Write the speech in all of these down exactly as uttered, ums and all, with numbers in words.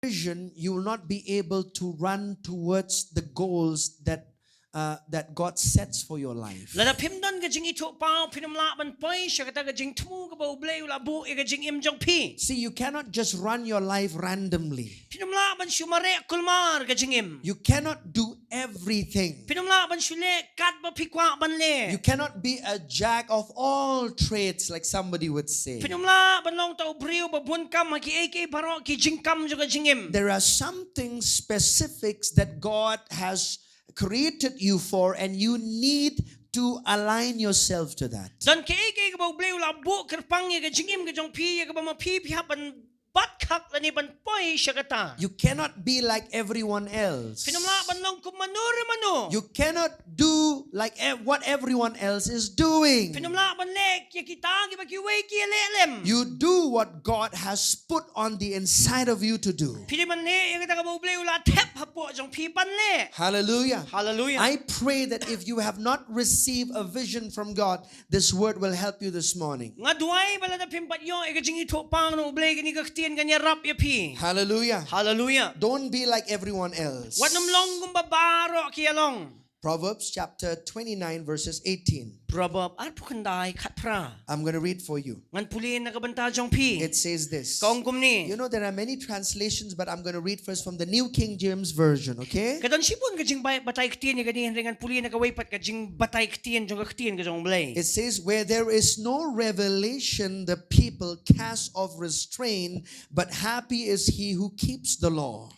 vision, you will not be able to run towards the goals that uh, that God sets for your life. Lada phim don ka jingithuhpaw, phin ym lah ban poi sha kata ka jingthmu kaba U Blei u la buh ïa ka jingim jong phi. See, you cannot just run your life randomly. Phin ym lah ban shu mareh kulmar ka jingim. You cannot do everything. Phin ym lah ban shu leh katba phi kwah ban leh. You cannot be a jack of all trades, like somebody would say. Phin ym lah ban long uta u briew ba bun kam ha kiei kiei baroh ki jingkam jong ka jingim. There are some things specifics that God has created you for, and you need to align yourself to that. Don kiei kiei kaba U Blei u la buh kyrpang ïa ka jingim ka jong phi, ïa kaba ma phi phi hap ban bat khak lane ban poi sha kata. You cannot be like everyone else. Phin ym lah ban long kum mano re mano. You cannot do like ev- what everyone else is doing. Phin ym lah ban leh ïa kita kiba kiwei ki leh lem. You do what God has put on the inside of you to do. Phi dei ban leh ïa kata kaba U Blei u la thep hapoh jong phi ban leh. Hallelujah. Hallelujah. I pray that if you have not received a vision from God, this word will help you this morning. Nga duwai ba lada phim pat ïoh ïa ka jingithuhpaw na U Blei, kane ka ktien kan ïarap ïa phi. Hallelujah. Hallelujah. Don't be like everyone else. Wat nym long kumba baroh ki ïa long. Proverbs chapter twenty-nine, verses eighteen. Proverb arphew khyndai khatphra. I'm going to read for you. Ngan pule na ka bynta jong phi. It says this. Ka ong kumne. You know, there are many translations, but I'm going to read first from the New King James Version, okay? Ka don shibun ka jingbatai ktien ïa kane, hynrei ngan pule na kawei pat ka jingbatai ktien jong ka ktien ka jong U Blei. It says, "Where there is no revelation, the people cast off restraint, but happy is he who keeps the law."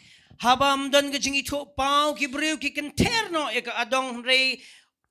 Haba ym don ka jingithuhpaw, ki briew ki kynther noh ïa ka adong, hynrei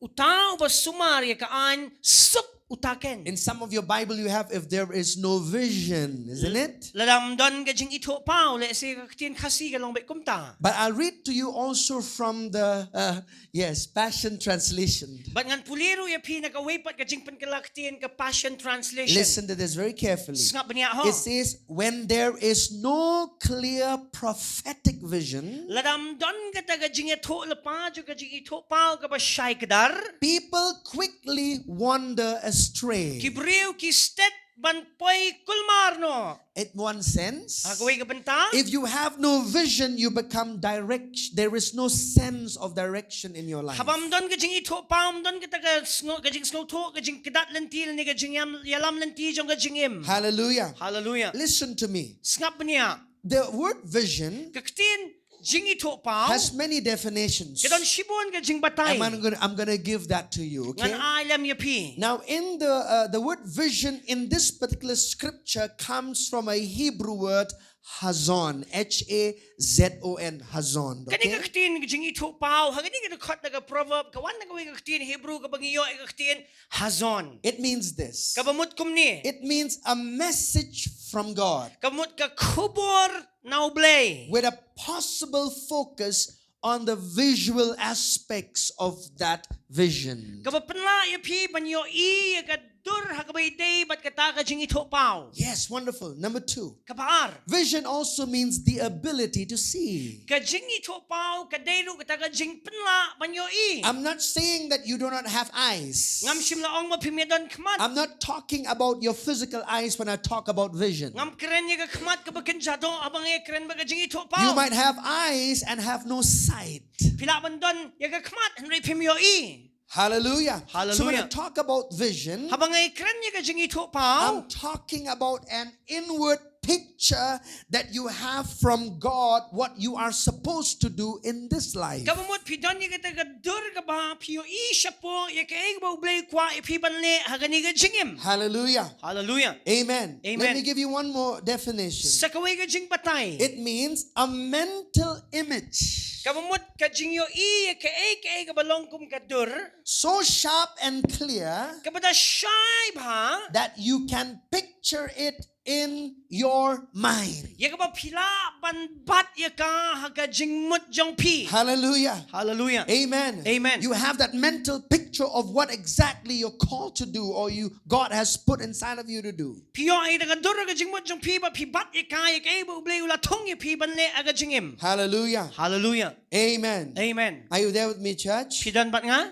uta uba sumar ïa ka aiñ, suk uta ken. In some of your Bible, you have, "If there is no vision," isn't it? Lada ym don ka jingithuhpaw, lehse ïa ka ktien Khasi ka long beit kumta. But I'll read to you also from the, uh, yes, Passion Translation. Bad ngan pule ruh ïa phi na kawei pat ka jingpynkylla ktien ka Passion Translation. Listen to this very carefully. Sngap bniah ho. It says, "When there is no clear prophetic vision," Lada ym don kata ka jingïathuhlypa jong ka jingithuhpaw kaba shai kdar, "people quickly wander astray." Ki briew ki stet ban poi kulmar noh. At one sense, ha kawei ka bynta, if you have no vision, you become direct. There is no sense of direction in your life. Haba ym don ka jingithuhpaw, ym don kata ka sngew, ka jingsngewthuh, ka jingkdat lynti lane ka jingïalam lynti jong ka jingim. Hallelujah. Hallelujah. Listen to me. Sngap bniah. The word vision, ka ktien jingithuhpaw, has many definitions. Ka don shibun ka jingbatai. I'm gonna, I'm gonna give that to you, okay? Ngan ai lem ïa phi. Now, in the, uh, the word vision in this particular scripture comes from a Hebrew word, hazon, H A Z O N, hazon, okay? Kane ka ktien jingithuhpaw, ha kane ka dkhot na ka Proverb, ka wan na kawei ka ktien Hebrew kaba ngi ïoh ïa ka ktien hazon. It means this. Kaba mut kumne. It means a message from God. Kaba mut ka khubor na U Blei. With a possible focus on the visual aspects of that vision. Kaba pynlah ïa phi ban ïohi ïa ka dur ha kaba ïadei bad kata ka jingithuhpaw. Yes, wonderful. Number two. Kaba ar. Vision also means the ability to see. Ka jingithuhpaw ka dei ruh kata ka jingpynlah ban ïohi. I'm not saying that you do not have eyes. Ngam shym la ong ba phim ïa don khmat. I'm not talking about your physical eyes when I talk about vision. Ngam kren ïa ka khmat kaba kynja doh haba ngi kren bad ka jingithuhpaw. You might have eyes and have no sight. Phi lah ban don ïa ka khmat hynrei phim ïohi. Hallelujah. So when I Hallelujah. talk about vision, Haba ngi kren ïa ka jingithuhpaw, I'm talking about an inward picture that you have from God, what you are supposed to do in this life. Kaba mut phi don ïa kata ka dur kaba phi ïohi shapoh ïa kaei kaba U Blei u kwah ïa phi ban leh ha kane ka jingim. Hallelujah. Hallelujah. Amen. Amen. Let me give you one more definition. Sa kawei ka jingbatai. It means a mental image. Kaba mut ka jingïohi ïa kaei kaei kaba long kum ka dur. So sharp and clear Kaba da shai bha. that you can picture it in your mind. Ïa kaba phi lah ban bat ïa ka ha ka jingmut jong phi. Hallelujah. Hallelujah. Amen. Amen. You have that mental picture of what exactly you're called to do or you God has put inside of you to do. Phi ïoh ïa ka dur ha ka jingmut jong phi bad phi bat ïa ka ïa kaei ba U Blei u la thung ïa phi ban leh ha ka jingim. Hallelujah. Hallelujah. Amen. Amen. Are you there with me, church? Phi don bad nga?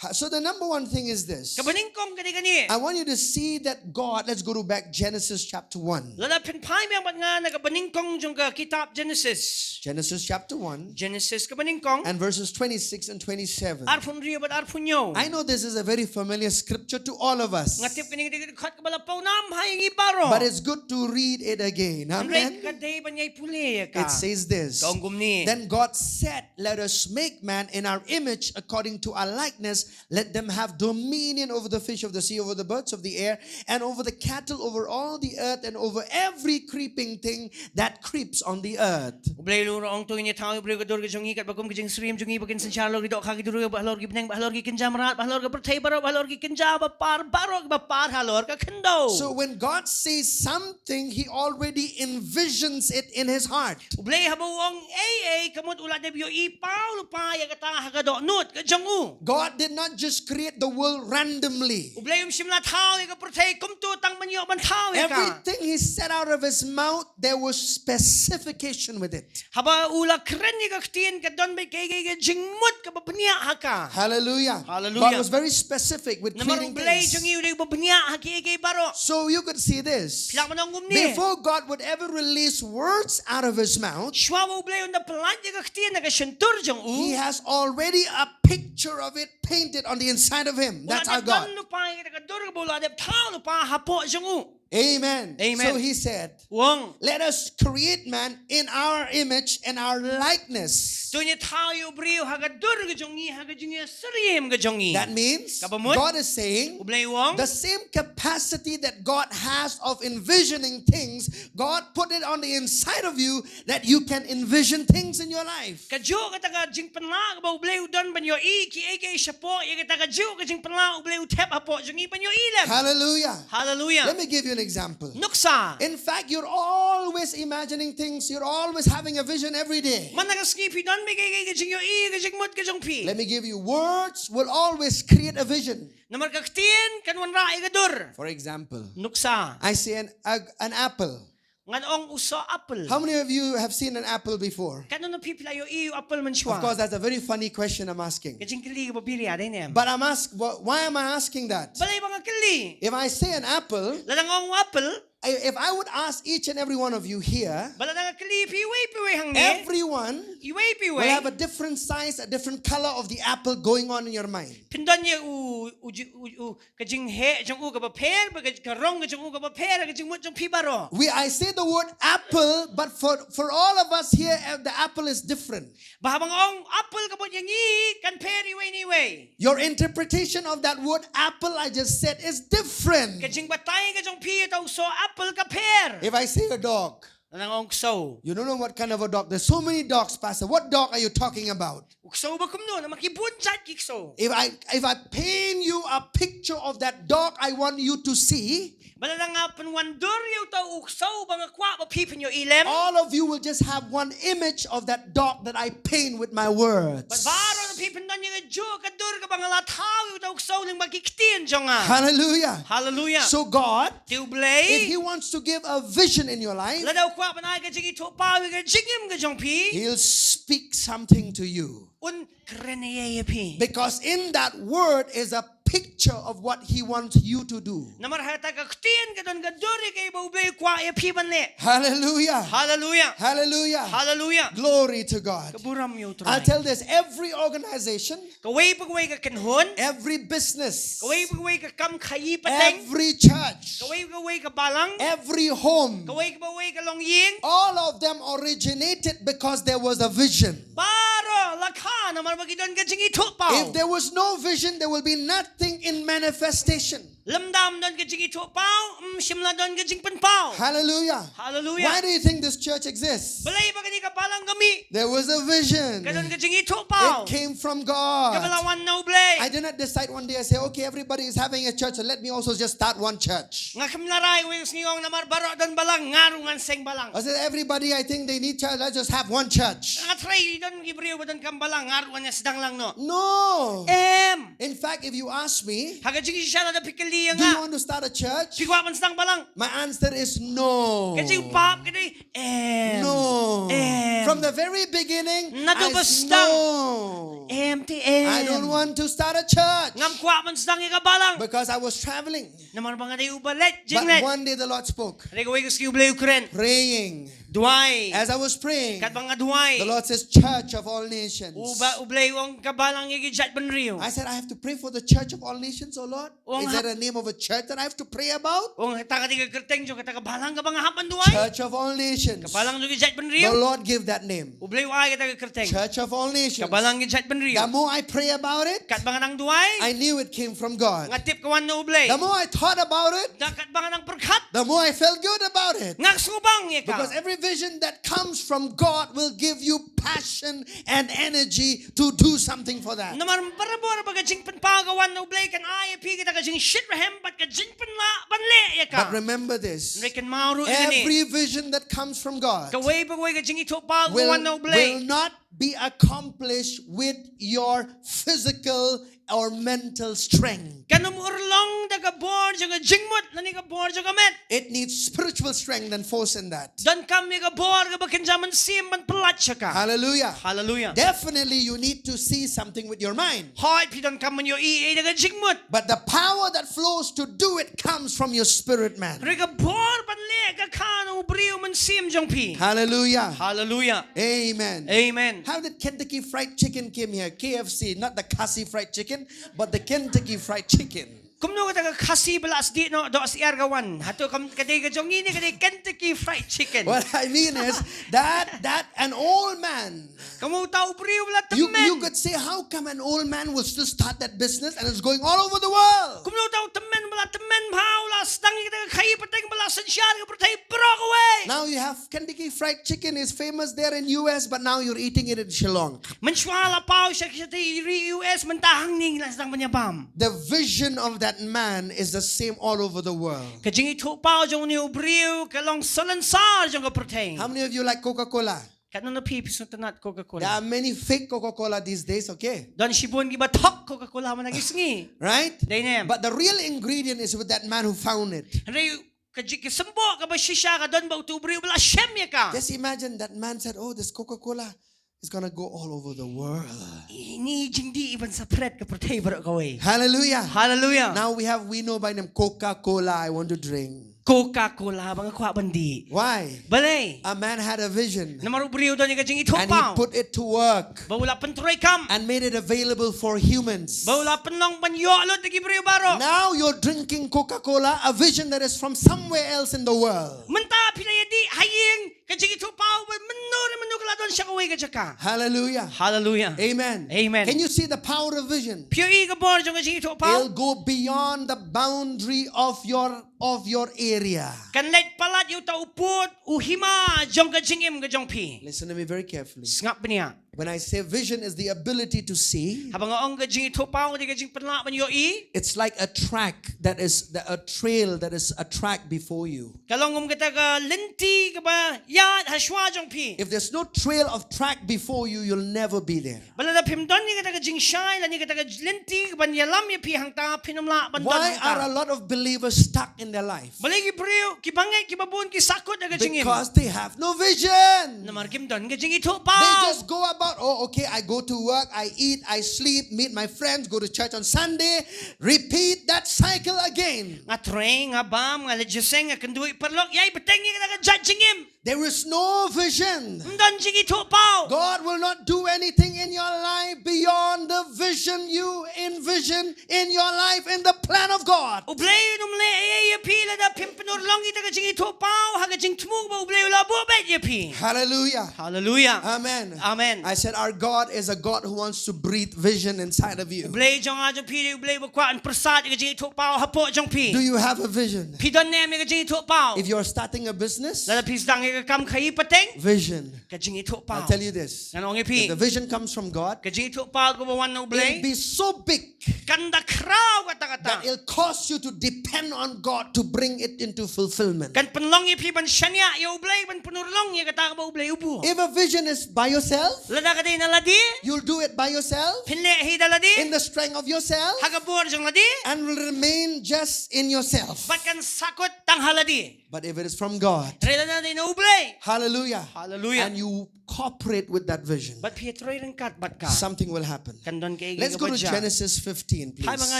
Uh, So the number one thing is this. Kaba nyngkong ka dei kane. I want you to see that God, let's go to back Genesis chapter one. Lada phin phai biang bad nga na kaba nyngkong jong ka kitab Genesis. Genesis chapter one Genesis kaba nyngkong. And verses twenty-six and twenty-seven. Arphew hynriew bad arphew hynñiew. I know this is a very familiar scripture to all of us. Nga tip kane ka dei ka dkhot kaba la pawnam ha ïa ngi baroh. But it's good to read it again. Hynrei Amen. Ka dei ban ïai pule ïa ka. It says this. Ka ong kumne. Then God said, "Let us make man in our image, according to our likeness. Let them have dominion over the fish of the sea, over the birds of the air, and over the cattle, over all the earth, and over every creeping thing that creeps on the earth." U Blei u la ong, "To ngin ïa thaw ïa u briew ha ka dur ka jong ngi, katba kum ka jingsyriem jong ngi, ba kin synshar halor ki dohkha ki duriew, bad halor ki bneng, bad halor ki kynja mrad, bad halor ka pyrthei baroh, bad halor ki kynja ba par, bad halor ka khyndew." So when God says something, he already envisions it in his heart. U Blei haba u ong ei ei, ka mut u la dep ïohi paw lypa ïa kata ha ka dohnud ka jong u. God did not just create the world randomly. U Blei um shym la thaw ïa ka pyrthei kumto tang ban ïoh ban thaw ïa ka. Everything he said out of his mouth, there was specification with it. Haba u la kren ïa ka ktien, ka don beit kaei kaei ka jingmut kaba bniah ha ka. Hallelujah. Hallelujah. God was very specific with creating things. Namar u Blei jong ngi u dei uba bniah ha kiei kiei baroh. So you could see this. Phi lah ban ong kumne. Before God would ever release words out of his mouth, shuwa ba u Blei un da pyllait ïa ka ktien na ka shyntur jong u, he has already a picture of it painted on the inside of him. That's our God. U la dep don lypa ïa ka dur kaba u la dep thaw lypa hapoh jong u. Amen. Amen. So he said, u ong, "Let us create man in our image and our likeness." To ngin ïa thaw ïa u briew ha ka dur ka jong ngi, ha ka jingïasyriem ka jong ngi. That means, kaba mut, God is saying, u Blei u ong, the same capacity that God has of envisioning things, God put it on the inside of you that you can envision things in your life. Kajuh kata ka jingpynlah kaba u Blei u don ban ïohi kiei kiei shapoh, ïa kata kajuh ka jingpynlah u Blei u thep hapoh jong ngi ban ïohi lem. Hallelujah. Hallelujah. Let me give you an example. Nuksa. In fact, you're always imagining things, you're always having a vision every day. Man la ka sngi phi don beit kaei kaei ka jingïohi, ka jingmut ka jong phi. Let me give you, words will always create a vision. Namar ka ktien kan wanrah ïa ka dur. For example, nuksa, I see an, a, an apple. Ngan ong u soh apple. How many of you have seen an apple before? Katno na phi phi la ïohi u apple mynshuwa? Of course, that's a very funny question I'm asking. Ka jingkylli kaba biria dei ne em? But I'm ask, wh- why am I asking that? Balei ba nga kylli? If I say an apple, lada nga ong u apple, I- if I would ask each and every one of you here, ba lada nga kylli phi iwei pa iwei hangne, everyone iwei pa iwei, will have a different size, a different color of the apple going on in your mind. Phin don ïa u, u, u, u, ka jingheh jong u kaba pher, bad ka, ka rong ka jong u kaba pher, ka jingmut jong phi baroh. We, I say the word apple, but for, for all of us here, uh, the apple is different. Ba haba nga ong apple ka mut ïa ngi kan pher iwei na iwei. Your interpretation of that word apple I just said is different. Ka jingbatai ka jong phi ïa uta u soh apple ka pher. If I say a dog, lada nga ong ksew, you don't know what kind of a dog. There's so many dogs, Pastor. What dog are you talking about? U ksew ba kumno, namar ki bun jait ki ksew. If I, if I paint you a picture of that dog I want you to see, ba lada nga pynwandur ïa uta u ksew ba nga kwah ba phi phin ïohi lem, all of you will just have one image of that dog that I paint with my words. Bad baroh na phi phin don ïa kajuh ka dur kaba nga la thaw ïa uta u ksew lyngba ki ktien jong nga. Hallelujah. Hallelujah. So God, te u Blei, if he wants to give a vision in your life, lada u kwah ban ai ka jingithuhpaw ïa ka jingim ka jong phi, he'll speak something to you. Un kren ïa ïa phi. Because in that word is a picture of what he wants you to do. Namar ha kata ka ktien ka don ka dur ïa kaei ba u Blei u kwah ïa phi ban leh. Hallelujah. Hallelujah. Hallelujah. Hallelujah. Glory to God. Ka burom ïa u Trai. I'll tell this, every organization, kawei pa kawei ka kynhun, every business, kawei pa kawei ka kam khaïi pateng, every church, kawei pa kawei ka balang, every home, kawei pa kawei ka longïing, all of them originated because there was a vision. Baroh la kha namar ba ki don ka jingithuhpaw. If there was no vision, there will be nothing in manifestation. Lymda ym don ka jingithuhpaw, ym shym la don ka jingpynpaw. Hallelujah. Hallelujah. Why do you think this church exists? Balei ba kane ka balang ka mih? There was a vision. Ka don ka jingithuhpaw. It came from God. Kaba la wan na u Blei. I did not decide one day, I say, "Okay, everybody is having a church, so let me also just start one church." Nga khlem la rai, wei sngi ong namar baroh don balang, nga ruh ngan seng balang. I said, "Everybody, I think they need church. Let's just have one church." Nga tharai don ki briew ba donkam balang, nga ruh ngan ïa sdang lang noh. No. Em. In fact, if you ask me, ha ka jingshisha lada phi kylli ïa nga, "Do you want to start a church?" Phi kwah ban sdang balang? My answer is no. Ka jingpap ka dei em. No. Em. From the very beginning, naduh ba sdang, no, em te em, I don't want to start a church. Ngam kwah ban sdang ïa ka balang. Because I was traveling. Namar ba nga dei uba leit jingleit. But one day the Lord spoke. Hynrei kawei ka sngi U Blei u kren. Praying. Duwai. As I was praying, katba nga duwai, the Lord says, "Church of all nations." Uba, U Blei u ong, "Ka balang ïa ki jaitbynriew." I said, "I have to pray for the church of all nations, oh Lord? Is that a name of a church that I have to pray about?" U ong, "Kata ka dei ka kyrteng jong kata ka balang kaba nga hap ban duwai?" Church of all nations. Ka balang jong ki jaitbynriew. The Lord gave that name. U Blei u ai kata ka kyrteng. Church of all nations. Ka balang ki jaitbynriew. The more I pray about it, katba nga nang duwai, I knew it came from God. Nga tip ka wan na U Blei. The more I thought about it, da katba nga nang pyrkhat, the more I felt good about it. Nga sngewbang ïa ka. Because every vision that comes from God will give you passion and energy to do something for that. Namar barabor ba ka jingpynpaw ka wan na U Blei kan ai ïa phi kata ka jingshit rhem bad ka jingpynlah ban leh ïa ka. But remember this. Hynrei kynmaw ruh ïa kane. Every vision that comes from God, kawei pa kawei ka jingithuhpaw ka wan na U Blei, will not be accomplished with your physical or mental strength. Kan ym urlong da ka bor jong ka jingmut lane ka bor jong ka met. It needs spiritual strength and force in that. Donkam ïa ka bor kaba kynja mynsiem ban pyllait sha ka. Hallelujah. Hallelujah. Definitely you need to see something with your mind. Hooid, phi donkam ban ïohi da ka jingmut. But the power that flows to do it comes from your spirit man. Hynrei ka bor ban leh ka kha na u briew mynsiem jong phi. Hallelujah. Hallelujah. Amen. Amen. How did Kentucky Fried Chicken came here? K F C, not the Khasi Fried Chicken, but the Kentucky Fried Chicken. Kumno kata ka Khasi ba la sdih noh doh syiar ka wan? Hato kam ka dei ka jong ngi ne ka dei Kentucky Fried Chicken? What I mean is that, that an old man, ka mut uta u briew ba la tymmen. You, you could say, "How come an old man will still start that business and it's going all over the world?" Kumno uta u tymmen ba la tymmen bha u la sdang ïa kata ka khaïi pateng ba la synshar ka pyrthei baroh kawei? Now you have Kentucky Fried Chicken is famous there in U S, but now you're eating it in Shillong. Mynshuwa la paw sha ki shatei ri U S, mynta hangne ngi la sdang ban ïa bam. The vision of that man is the same all over the world. Ka jingithuhpaw jong une u briew ka long salonsar jong ka pyrthei. How many of you like Coca-Cola? Katno na phi phi sngewtynnat Coca-Cola? There are many fake Coca-Cola these days, okay? Don shibun kiba thok Coca-Cola mynta ki sngi. Right? Dei ne em? But the real ingredient is with that man who found it. Hynrei ka jing, ka symboh kaba shisha ka don bad utu u briew ba la shem ïa ka. Just imagine that man said, "Oh, this Coca-Cola is gonna go all over the world." Ine i jingdih i ban sa phret ka pyrthei baroh kawei. Hallelujah. Hallelujah. Now we have, we know by name Coca-Cola, I want to drink. Coca-Cola ba nga kwah ban dih. Why? Balei? A man had a vision. Namar u briew u don ïa ka jingithuhpaw. And he put it to work. Ba u la pyntreikam. And made it available for humans. Ba u la pynlong ban ïoh lut da ki briew baroh. Now you're drinking Coca-Cola, a vision that is from somewhere else in the world. Mynta phi la ïa dih ha ïing ka jingithuhpaw ba mynno re mynno ka la don sha kawei ka jaka. Hallelujah. Hallelujah. Amen. Amen. Can you see the power of vision? Phi ïohi ka bor jong ka jingithuhpaw? It'll go beyond the boundary of your, of your area. Kan leit palat ïa uta u pud u hima jong ka jingim ka jong phi. Listen to me very carefully. Sngap bniah. When I say vision is the ability to see, haba nga ong ka jingithuhpaw ka dei ka jingpynlah ban ïohi. It's like a track that is the, a trail that is a track before you. Ka long kum kata ka lynti kaba ïaid ha shuwa jong phi. If there's no trail of track before you, you'll never be there. Ba lada phim don ïa kata ka jingshai lane kata ka lynti kaban ïalam ïa phi hangta phin ym lah ban don hangta. Why are a lot of believers stuck in their life? Balei ki briew, ki bangeit, kiba bun ki sahkut da ka jingim? Because they have no vision. Namar kim don ka jingithuhpaw. They just go about, "Oh, okay, I go to work, I eat, I sleep, meet my friends, go to church on Sunday, repeat that cycle again." Nga trei, nga bam, nga leit jingïaseng, nga kynduh paralok, ïai bteng ïa kata ka jait jingim. There is no vision. Ym don jingithuhpaw. God will not do anything in your life beyond the vision you envision in your life, in the plan of God. U Blei un ym leh ei ei ïa phi lada phim pynurlong ïa ka jingithuhpaw ha ka jingthmu ba U Blei u la buh beit ïa phi. Hallelujah. Hallelujah. Amen. Amen. I said, our God is a God who wants to breathe vision inside of you. U Blei jong nga jong phi, U Blei ba kwah ban pyrsad ïa ka jingithuhpaw hapoh jong phi. Do you have a vision? Phi don ne em ïa ka jingithuhpaw? If you are starting a business, lada phi sdang ïa ka kam khaïi pateng, vision. Ka jingithuhpaw. I'll tell you this. Ngan ong ïa phi. If the vision comes from God, ka jingithuhpaw kaba wan na U Blei, it'll be so big, kan da khraw katta katta, that it'll cause you to depend on God to bring it into fulfillment. Kan pynlong ïa phi ban shaniah ïa U Blei, ban pynurlong ïa kata kaba U Blei u buh. If a vision is by yourself, lada ka dei na lade, you'll do it by yourself, phin leh hi da lade, in the strength of yourself, ha ka bor jong lade, and will remain just in yourself. Bad kan sahkut tang ha lade. But if it is from God, hynrei lada dei na U Blei, hallelujah, hallelujah, and you cooperate with that vision, bad phi ïatrei ryngkat bad ka, something will happen. Kan don kaei kaei Let's go kaba to jia. Genesis fifteen, please. Phai ba nga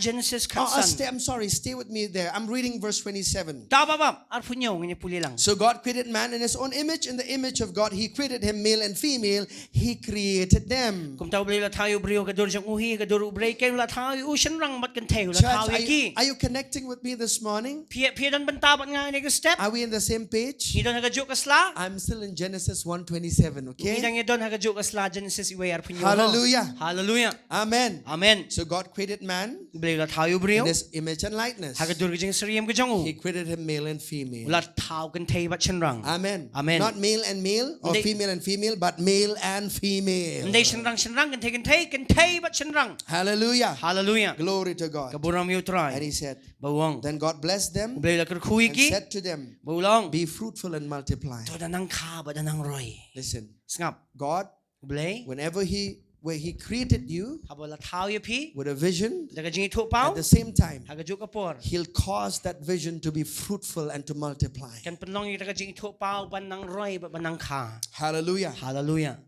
Genesis Oh, uh, khatsan. Stay, I'm sorry, stay with me there. I'm reading verse twenty-seven. Daw bap bap, arphew hynñiew ngin ïa pule lang. So God created man in his own image. In the image of God, he created him, male and female, he created them. Kumta U Blei u la thaw ïa u briew ha ka dur jong u hi, ha ka dur u briew kein u la thaw ïa u, shynrang bad kynthei u la Church, thaw are ïa ki. you, are you connecting with me this morning? Phi, phi don bynta bad nga ha kane ka step? Are we in the same page? Ngi don ha kajuh ka sla? I'm still in Genesis one twenty-seven, Ngi okay? dang ïa don ha kajuh ka sla Genesis uwei arphew hynñiew. Hallelujah. Hallelujah. Amen. Amen. So God created man U Blei u la thaw ïa u briew in his image and likeness. Ha ka dur ka jingsyriem ka jong u. He created him male and U female. La thaw kynthei bad shynrang. Amen. Amen. Not male and male or Hindi. Female and female, but male and female. Ym dei shynrang shynrang, kynthei kynthei, kynthei bad shynrang. Hallelujah. Hallelujah. Glory to God. Ka burom ïa u Trai. And he said, Ba u ong. Then God blessed them U Blei u la kyrkhu ïa and ki. Said to them, Ba u la ong. Be fruitful and multiply. To da nang kha bad da nang roi. Listen, Sngap. God, U Blei. Whenever he, where he created you Haba u la thaw ïa phi. With a vision, Da ka jingithuhpaw. At the same time, Ha kajuh ka por. He'll cause that vision to be fruitful and to multiply. Kan pynlong ïa ka jingithuhpaw ban nang roi bad ban nang kha. Hallelujah. Hallelujah.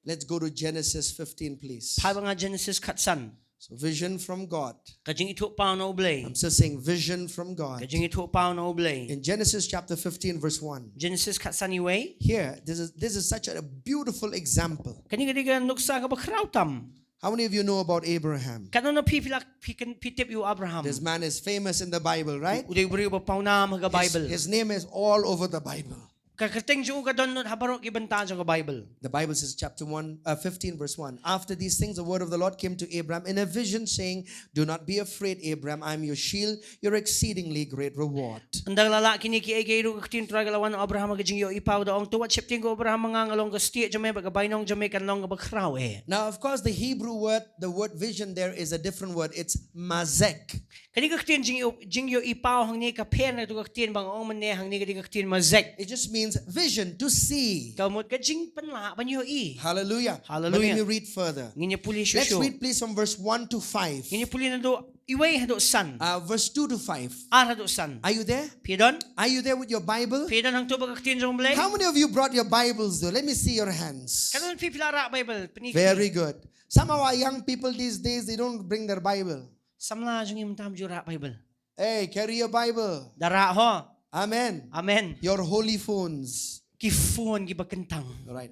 Let's go to Genesis fifteen, please. Phai ba nga Genesis khatsan. So, vision from God. Ka jingithuhpaw na U Blei. I'm still saying vision from God. Ka jingithuhpaw na U Blei. In Genesis chapter fifteen, verse one. Genesis khatsan uwei. Here, this is, this is such a beautiful example. Kane ka dei ka nuksa kaba khraw tam. How many of you know about Abraham? Katno na phi phi la phi kan phi tip ïa u Abraham. This man is famous in the Bible, right? U dei u briew ba pawnam ha ka His, Bible. His name is all over the Bible. Ka kyrteng jong u ka don lut ha baroh ki bynta jong ka Bible. The Bible says, chapter one, uh, fifteen, verse one. After these things, the word of the Lord came to Abraham in a vision, saying, Do not be afraid, Abraham. I am your shield, your exceedingly great reward. Ynda la lah kine kiei kiei ruh ka ktien Trai ka la wan ha u Abraham ha ka jingïohi paw, da ong, To wat sheptieng ko Abraham, ma nga nga long ka stieh jong me bad ka bainong jong me kan long kaba khraw eh. Now, of course, the Hebrew word, the word vision there is a different word. It's mazek. Kane ka ktien jingïoh-, jingïohi paw hangne ka pher na kato ka ktien ba nga ong mynne, hangne ka dei ka ktien mazek. It just means vision, to see. Ka mut ka jingpynlah ban ïohi. Hallelujah. Hallelujah. But let me read further. Ngin ïa pule shuh shuh. Let's read, please, from verse one to five. Ngin ïa pule naduh uwei haduh san. Uh, verse two to five. Ar haduh san. Are you there? Phi don? Are you there with your Bible? Phi don hangto bad ka ktien jong U Blei? How many of you brought your Bibles, though? Let me see your hands. Katno na phi phi la rah Bible? Pyni. Very good. Some of our young people these days, they don't bring their Bible. Samla jong ngi mynta ym ju rah Bible. Hey, carry your Bible. Da rah ho. Amen. Amen. Your holy phones. Ki phone kiba kyntang. All right.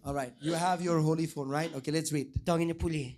All right. You have your holy phone, right? Okay, let's read. To ngin ïa pule.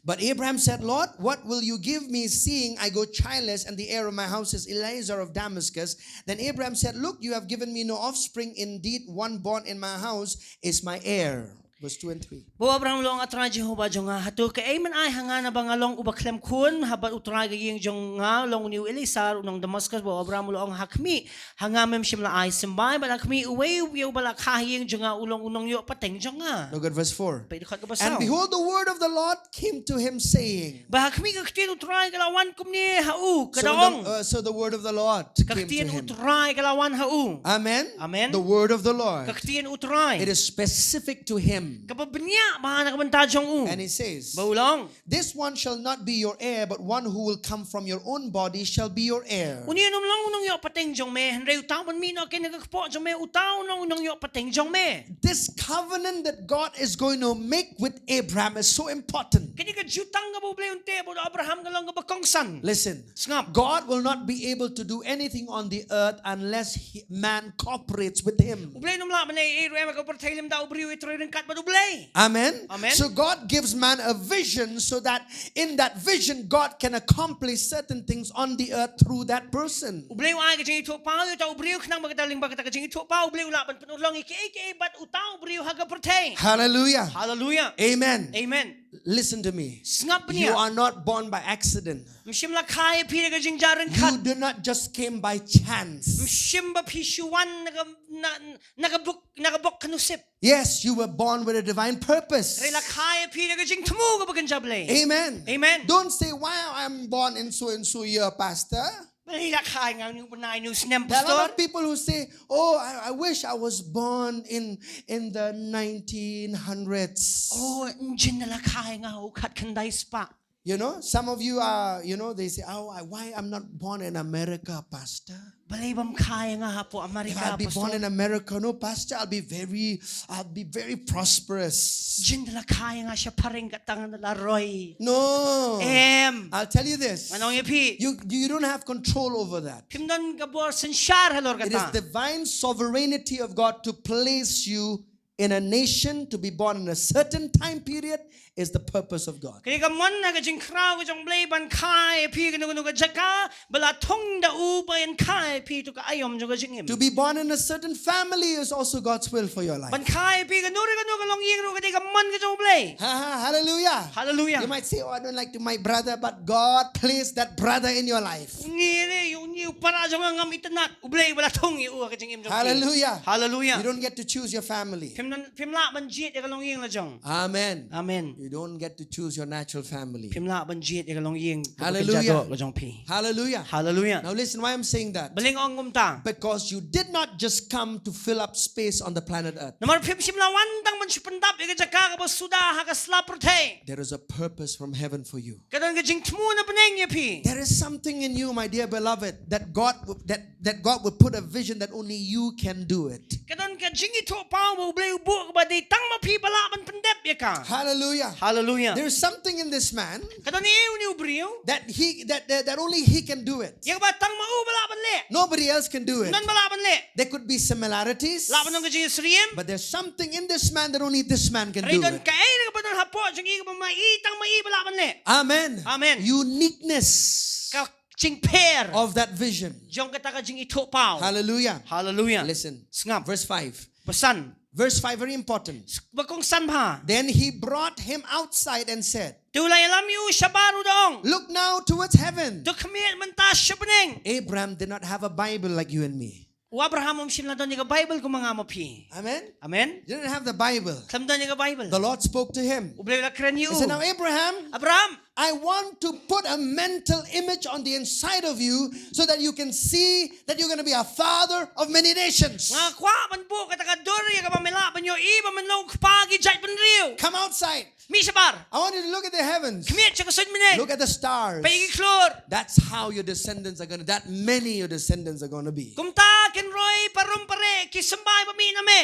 But Abraham said, Lord, what will you give me, seeing I go childless, and the heir of my house is Eliezer of Damascus? Then Abraham said, Look, you have given me no offspring. Indeed, one born in my house is my heir. Verse two and three. Bad u Abraham u la ong, A Trai Jehobah jong nga, hato kaei men ai ha nga naba nga long uba khlem khun? Haba u trai ka ïing jong nga u long une u Eliezer u nong Damascus. Bad u Abraham u la ong, Ha khmih, ha nga mem shym la ai symbai, bad ha khmih, uwei u briew uba la kha ha ïing jong nga u long u nongïoh pateng jong nga. Look at verse four. Peit dkhot kaba saw. And behold, the word of the Lord came to him, saying, Bad ha khmih, ka ktien u Trai ka la wan kumne ha u, ka da ong. So the, uh, so the word of the Lord came to him. Ka ktien u Trai ka la wan ha u. Amen. Amen. The word of the Lord. Ka ktien u Trai. It is specific to him. Kaba bniah bha na ka bynta jong u. And he says, Bad u la ong, This one shall not be your heir, but one who will come from your own body shall be your heir. Une un ym long u nongïoh pateng jong me, hynrei uta uban mih noh kein na ka kpoh jong me, uta un long u nongïoh pateng jong me. This covenant that God is going to make with Abraham is so important. Kane ka jutang kaba U Blei un teh bad u Abraham ka long kaba kongsan. Listen. Sngap. God will not be able to do anything on the earth unless he, man cooperates with him. U Blei un ym lah ban ai ei ei ruh em ha ka pyrthei lymda u briew u ïatrei ryngkat bad U Blei. Amen. Amen. So God gives man a vision so that in that vision God can accomplish certain things on the earth through that person. U Blei u ai ka jingithuhpaw ïa uta u briew khnang ba kata lyngba kata ka jingithuhpaw U Blei u lah ban pynurlong ïa kiei kiei bad uta u briew ha ka pyrthei. Hallelujah. Hallelujah. Amen. Amen. Listen to me. Sngap bniah. You are not born by accident. Ym shym la kha ïa phi da ka jingjia ryngkat. You did not just came by chance. Ym shym ba phi shu wan na ka, na, na ka bok, na ka bok ka nusip. Yes, you were born with a divine purpose. Hynrei la kha ïa phi da ka jingthmu kaba kynja Blei. Amen. Amen. Don't say, "Why I'm born in so and so year, Pastor?" Balei la kha ïa nga une u bnai, une u snem, Pastor? There are a lot of people who say, "Oh, I, I wish I was born in, in the nineteen hundreds." Oh, ynjin la kha ïa nga ha u khatkhyndai spah. You know, some of you are, you know, they say, "Oh, I, why I'm not born in America, Pastor? Balei bym kha ïa nga hapoh America, Pastor? If I'll be born in America, no, Pastor, I'll be very, I'll be very prosperous." Jin da la kha ïa nga sha phareng ka tang da la roi. No. Em. I'll tell you this. Ngan ong ïa phi. You, you don't have control over that. Phim don ka bor synshar halor kata. It is divine sovereignty of God to place you in a nation, to be born in a certain time period is the purpose of God. Ka dei ka mon ha ka jingkhraw ka jong U Blei ban kha ïa phi kano kano ka jaka ba la thung da u ba yn kha ïa phi to ka aïom jong ka jingim. To be born in a certain family is also God's will for your life. Ban kha ïa phi kano re kano ka longïing ruh ka dei ka mon ka jong U Blei. Ha, ha, hallelujah. Hallelujah. You might say, "Oh, I don't like to my brother," but God placed that brother in your life. Ngi re ïa u ngi u para jong nga ngam itynnad. U Blei ba la thung ïa u ha ka jingim jong phi. Hallelujah. Hallelujah. You don't get to choose your family. Phim don, phim lah ban jied ïa ka longïing la jong. Amen. Amen. You don't get to choose your natural family. Phim lah ban jied ïa ka longïing kaba kynja doh ka jong phi. Hallelujah. Hallelujah. Hallelujah. Now listen why I'm saying that. Balei nga ong kumta? Because you did not just come to fill up space on the planet Earth. Namar phim shym la wan tang ban shu pyndap ïa ka jaka kaba suda ha ka sla pyrthei. There is a purpose from heaven for you. Ka don ka jingthmu na bneng ïa phi. There is something in you, my dear beloved, that God w-, that, that God would put a vision that only you can do it. Ka don ka jingithuhpaw ba U Blei u buh kaba dei tang ma phi ba lah ban pyndep ïa ka. Hallelujah. Hallelujah. There is something in this man Ka don ïa une u briew that he, that, that, that only he can do it. Ïa kaba tang ma u ba lah ban leh. Nobody else can do it. Ym don ba lah ban leh. There could be similarities, Lah ban don ka jingsyriem. but there's something in this man that only this man can Hynrei do don it. kaei kaba don hapoh jong i kaba ma i, tang ma i ba lah ban leh. Amen. Amen. Uniqueness Ka jingpher of that vision. Jong kata ka jingithuhpaw. Hallelujah. Hallelujah. Listen. Sngap. Verse five. Ba san. Verse five, very important. Ba kongsan bha. Then he brought him outside and said, Te u la ïalam ïa u shabar u da ong, "Look now towards heaven." To khmih mynta sha bneng. Abraham did not have a Bible like you and me. U Abraham um shym la don ïa ka Bible kum ma nga ma phi. Amen. Amen. He didn't have the Bible. Khlem don ïa ka Bible. The Lord spoke to him. U Blei u la kren ïa u. He said, "Now, Abraham, Abraham, I want to put a mental image on the inside of you so that you can see that you're gonna be a father of many nations." Nga kwah ban buh kata ka dur ïa kaba me lah ban ïohi ba men long u kpa ki jaitbynriew. Come outside. Mih shabar. I want you to look at the heavens. Khmih sha ka suiñbneng. Look at the stars. Peit ïa ki khlur. That's how your descendants are gonna, that many your descendants are gonna be. Kumta kin roi parum pareh ki symbai ba mih na me.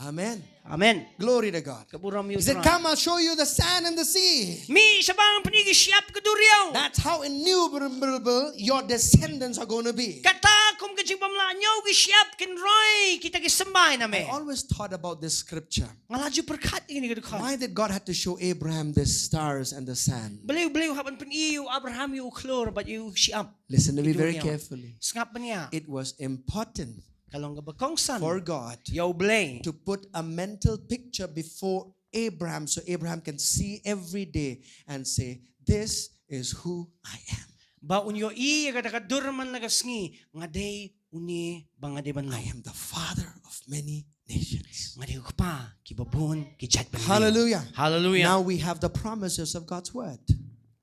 Amen. Amen. Glory to God. Ka burom ïa u Trai. He said, "Come, I'll show you the sand and the sea." Mih shabar ngan pyni ki shyiap ka duriaw. That's how innumerable your descendants are gonna be. Kata kum ka jingbymlah ñiew ki shyiap kin roi kita ki symbai na me. I always thought about this scripture. Nga la ju pyrkhat ïa kane ka dkhot. Why did God have to show Abraham the stars and the sand? Balei, Blei u hap ban pyni ïa u Abraham ïa u khlur bad ïa u shyiap. Listen to me very carefully. Sngap bniah. It was important Ka long kaba kongsan for God ïa U Blei to put a mental picture before Abraham so Abraham can see every day and say, "This is who I am." Ba un ïohi ïa kata ka dur man la ka sngi, nga dei une ba nga dei ban long. "I am the father of many nations." Nga dei u kpa kiba bun ki jaitbynriew. Hallelujah. Hallelujah. Now we have the promises of God's word.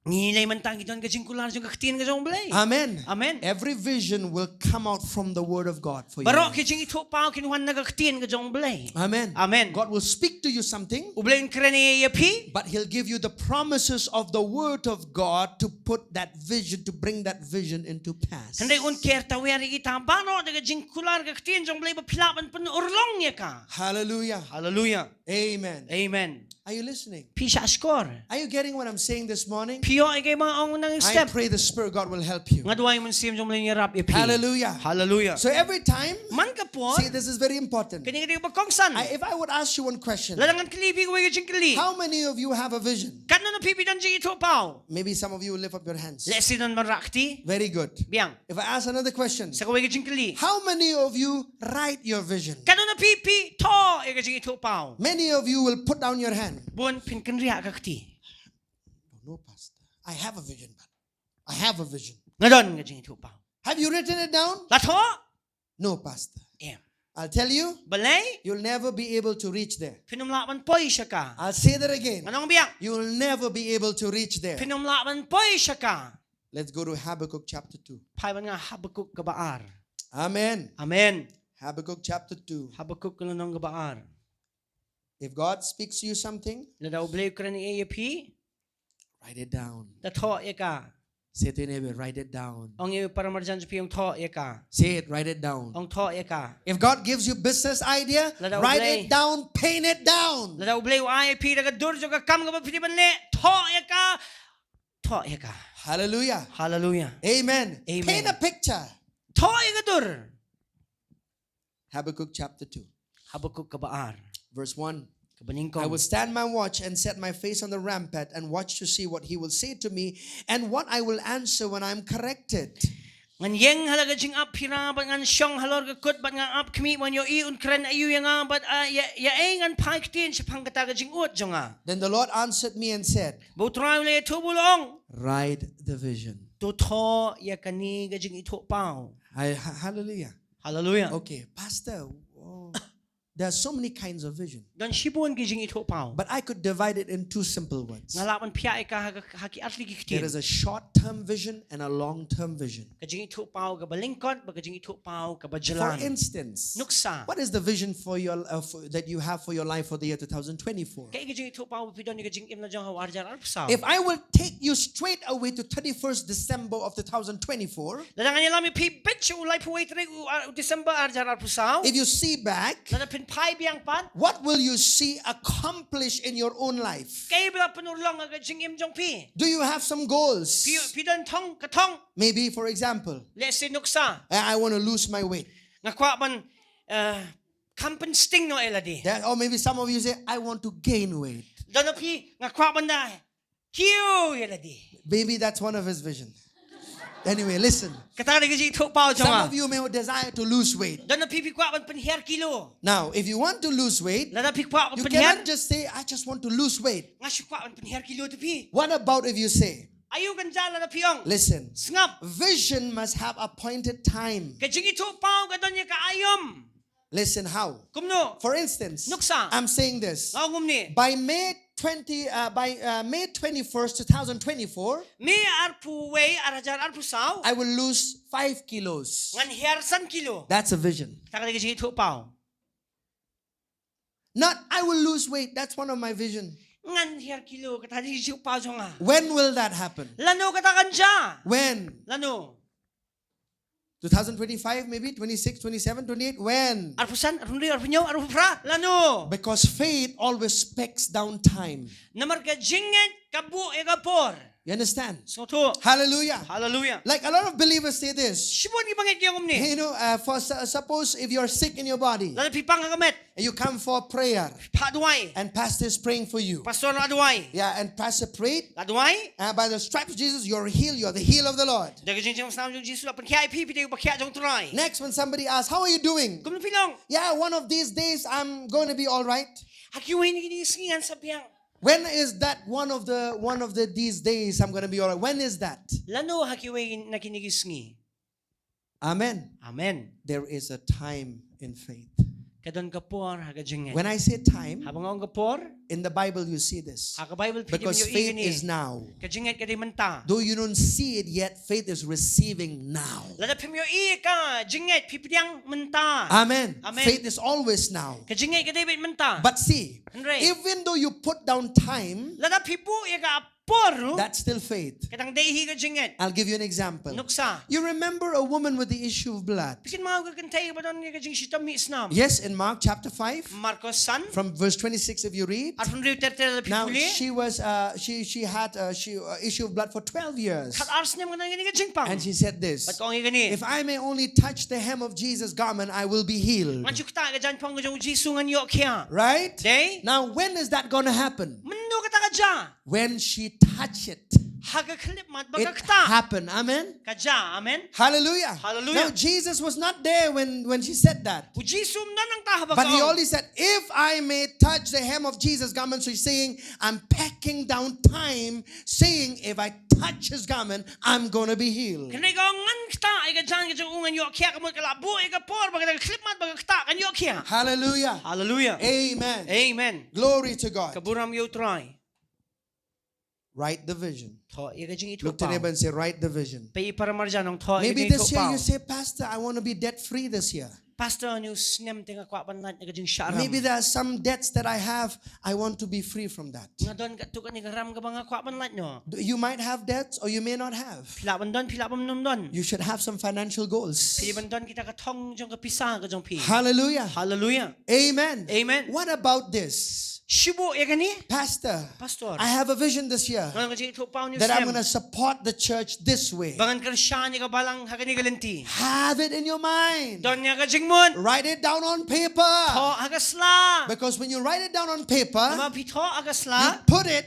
Ngi lei mynta ngi don ka jingkular jong ka ktien ka jong U Blei. Amen. Amen. Every vision will come out from the word of God for you. Baroh ki jingithuhpaw kin wan na ka ktien ka jong U Blei. Amen. Amen. God will speak to you something, U Blei un kren ïa phi. But he'll give you the promises of the word of God to put that vision, to bring that vision into pass. Hynrei un ker tawiar ïa kita baroh da ka jingkular ka ktien jong U Blei ba phi lah ban pynurlong ïa ka. Hallelujah. Hallelujah. Amen. Amen. Are you listening? Phi shah shkor? Are you getting what I'm saying this morning? Phi ïoh ïa kaei ba nga ong mynta ka step? I pray the Spirit God will help you. Nga duwai Mynsiem jong U Blei un ïarap ïa phi. Hallelujah. Hallelujah. So every time, Man ka por. See, this is very important. Kane ka dei kaba kongsan. I, if I would ask you one question, Lada ngan kylli phi kawei ka jingkylli. How many of you have a vision? Katno na phi phi don jingithuhpaw? Maybe some of you will lift up your hands. Lehse don ban rah kti. Very good. Biang. If I ask another question, Sa kawei ka jingkylli. How many of you write your vision? Katno na phi phi thoh ïa ka jingithuhpaw? Many of you will put down your hand. Bun phin kynriah ka kti. No, Pastor. I have a vision, but I have a vision. Nga don ka jingithuhpaw. Have you written it down? La thoh? No, Pastor. Em. I'll tell you, Balei? You'll never be able to reach there. Phin ym lah ban poi sha ka. I'll say that again. Ngan ong biang. You'll never be able to reach there. Phin ym lah ban poi sha ka. Let's go to Habakkuk chapter two. Phai bad nga Habakuk kaba ar. Amen. Amen. Habakkuk chapter two. Habakuk ka lynnong kaba ar. If God speaks to you something, Lada U Blei u kren ïa phi, Write it down. Da thoh ïa ka. Say to your neighbor, write it down. Ong ïa para marjan jong phi, ong thoh ïa ka. Say it, write it down. Ong thoh ïa ka. If God gives you business idea, lada U Blei, write it down, paint it down. Lada U Blei u ai ïa phi da ka dur jong ka kam kaba phi dei ban leh, thoh ïa ka. Thoh ïa ka. Hallelujah. Hallelujah. Amen. Amen. Paint a picture. Thoh ïa ka dur. Habakkuk chapter two. Habakkuk kaba ar. Verse one. Kaba nyngkong. I will stand my watch and set my face on the rampart and watch to see what he will say to me and what I will answer when I am corrected. Ngan ïeng ha la ka jingap phira bad ngan shong halor ka kut bad ngan ap khmih ban ïohi un kren aïu ïa nga bad, ah, ïa, ïa ei ngan phai ktien shaphang kata ka jingud jong nga. Then the Lord answered me and said, Bad U Trai u la ïathuh bad u la ong, write the vision. To thoh ïa kane ka jingithuhpaw. Hi-, ha-, hallelujah. Hallelujah. Okay, Pastor, oh, there are so many kinds of vision. Don shibun ki jingithuhpaw. But I could divide it in two simple words. Nga lah ban phiah ïa ka ha, ha ki artylli ki ktien. There is a short-term vision and a long-term vision. Ka jingithuhpaw kaba lyngkot bad ka jingithuhpaw kaba jlan. For instance, nuksa, what is the vision for your, uh, for, that you have for your life for the year two thousand twenty-four? Kaei ka jingithuhpaw ba phi don ïa ka jingim la jong ha u ar hajar arphew saw? If I will take you straight away to thirty-first December of two thousand twenty-four, lada ngan ïalam ïa phi beit sha u laiphew wei tarik u, ah, u December ar hajar arphew saw. If you see back, lada phin phai biang pat, what will you see accomplished in your own life? Kaei ba la pynurlong ha ka jingim jong phi? Do you have some goals? Phi, phi don thong, ka thong? Maybe, for example, let's say, nuksa, I, I want to lose my weight. Nga kwah ban, eh, kham pynsting noh ïa lade. There, or maybe some of you say, I want to gain weight. Don na phi, nga kwah ban da kiew ïa lade. Maybe that's one of his vision. Anyway, listen. Kata ka dei ka jingithuhpaw jong nga. Some of you may desire to lose weight. Don na phi phi kwah ban pynhiar kilo. Now, if you want to lose weight, lada phi kwah ban pynhiar, you cannot just say, I just want to lose weight. Nga shu kwah ban pynhiar kilo te phi. What about if you say, aïu kan jia lada phi ong? Listen. Sngap. Vision must have appointed time. Ka jingithuhpaw ka don ïa ka aïom. Listen how. Kumno? For instance, nuksa, I'm saying this. Nga ong kumne. By May twenty, uh, by, uh, May twenty-first, two thousand twenty-four, May arphew wei, ar hajar arphew saw, I will lose five kilos. Ngan hiar san kilo. That's a vision. Kata ka dei ka jingithuhpaw. Not, I will lose weight. That's one of my vision. Ngan hiar kilo, kata ka dei ka jingithuhpaw jong nga. When will that happen? Lano kata kan jia? When? Lano? Two thousand twenty-five, maybe twenty-six, twenty-seven, twenty-eight. When? Arphew san, arphew hynriew, arphew hynñiew, arphew phra. Lano? Because faith always specs down time. Namar ka jingngeit ka buh ïa ka por. You understand? Sngewthuh. Hallelujah. Hallelujah. Like, a lot of believers say this. Shibun ki bangeit ki ong kumne. You know, uh, for su-, suppose if you're sick in your body, lada phi pang ha ka met, and you come for prayer, phi phah duwai, and pastor is praying for you. Pastor la duwai. Yeah, and pastor prayed. La duwai. Uh, by the stripes of Jesus, you're healed. You're the healed of the Lord. Da ka jingjynjar snam jong Jisu la pynkhiah ïa phi, phi dei u bakhiah jong U Trai. Next, when somebody asks, how are you doing? Kumno phi long? Yeah, one of these days I'm going to be all right. Ha kiwei na kine ki sngi ngan sa biang. When is that one of the, one of the, these days I'm gonna be all right? When is that? Lano ha kiwei na kine ki sngi? Amen. Amen. There is a time in faith. Ka don ka por ha ka jingngeit. When I say time, haba nga ong ka por, in the Bible you see this. Ha ka Bible phi dei ban ïohi kane. Because faith is now. Ka jingngeit ka dei mynta. Though you don't see it yet, faith is receiving now. Lada phim ïohi ka jingngeit phi pdiang mynta. Amen. Amen. Faith is always now. Ka jingngeit ka dei beit mynta. But see, hynrei, even though you put down time, lada phi buh ïa ka por ruh, that's still faith. Ka dang dei hi ka jingngeit. I'll give you an example. Nuksa. You remember a woman with the issue of blood? Phi kynmaw ka kynthei ba don ïa ka jingshitom mih snam? Yes, in Mark chapter five. Markos san. From verse twenty-six, if you read. Arphew hynriew ter ter lada phi pule. Now, she was, uh, she, she had, uh, she, uh, issue of blood for twelve years. Khatar snem ka don ïa kane ka jingpang. And she said this, bad ka ong ïa kane. If I may only touch the hem of Jesus' garment, I will be healed. Ngan shu ktah ka jaiñphong ka jong U Jisu ngan ïoh khiah. Right? Dei? Now, when is that gonna happen? Mynno kata ka jia? When she touched it, ha ka khyllipmat ba ka ktah, it happened. Amen. Ka jia. Amen. Hallelujah. Hallelujah. Now, Jesus was not there when, when she said that. U Jisu um don nangta haba ka ong. But he only said, if I may touch the hem of Jesus' garment, so he's saying, I'm packing down time, saying, if I touch his garment, I'm gonna be healed. Hynrei ka ong ngan ktah ïa ka jaiñ ka jong u ngan ïoh khiah, ka mut ka la buh ïa ka por ba ka khyllipmat ba ka ktah kan ïoh khiah. Hallelujah. Hallelujah. Amen. Amen. Glory to God. Ka burom ïa U Trai. Write the vision. Thoh ïa ka jingithuhpaw. Look to neighbor and say, write the vision. Peit ïa para marjan ong thoh ïa ka jingithuhpaw. Maybe this year you say, Pastor, I want to be debt free this year. Pastor, ha une u snem te nga kwah ban lait na ka jingshah ram. Maybe there are some debts that I have. I want to be free from that. Nga don katto katne ka ram kaba nga kwah ban lait noh. Do- You might have debts or you may not have. Phi lah ban don, phi lah ban ym don. You should have some financial goals. Phi lah ban don kita ka thong jong ka pisa ka jong phi. Hallelujah. Hallelujah. Amen. Amen. What about this? Shu buh ïa kane? Pastor, Pastor. I have a vision this year Nga don ka jingithuhpaw une u snem. That I'm gonna support the church this way. Ba ngan kyrshan ïa ka balang ha kane ka lynti. Have it in your mind. Don ïa ka jingmut. Write it down on paper. Thoh ha ka sla. Because when you write it down on paper, Namar phi thoh ha ka sla. You put it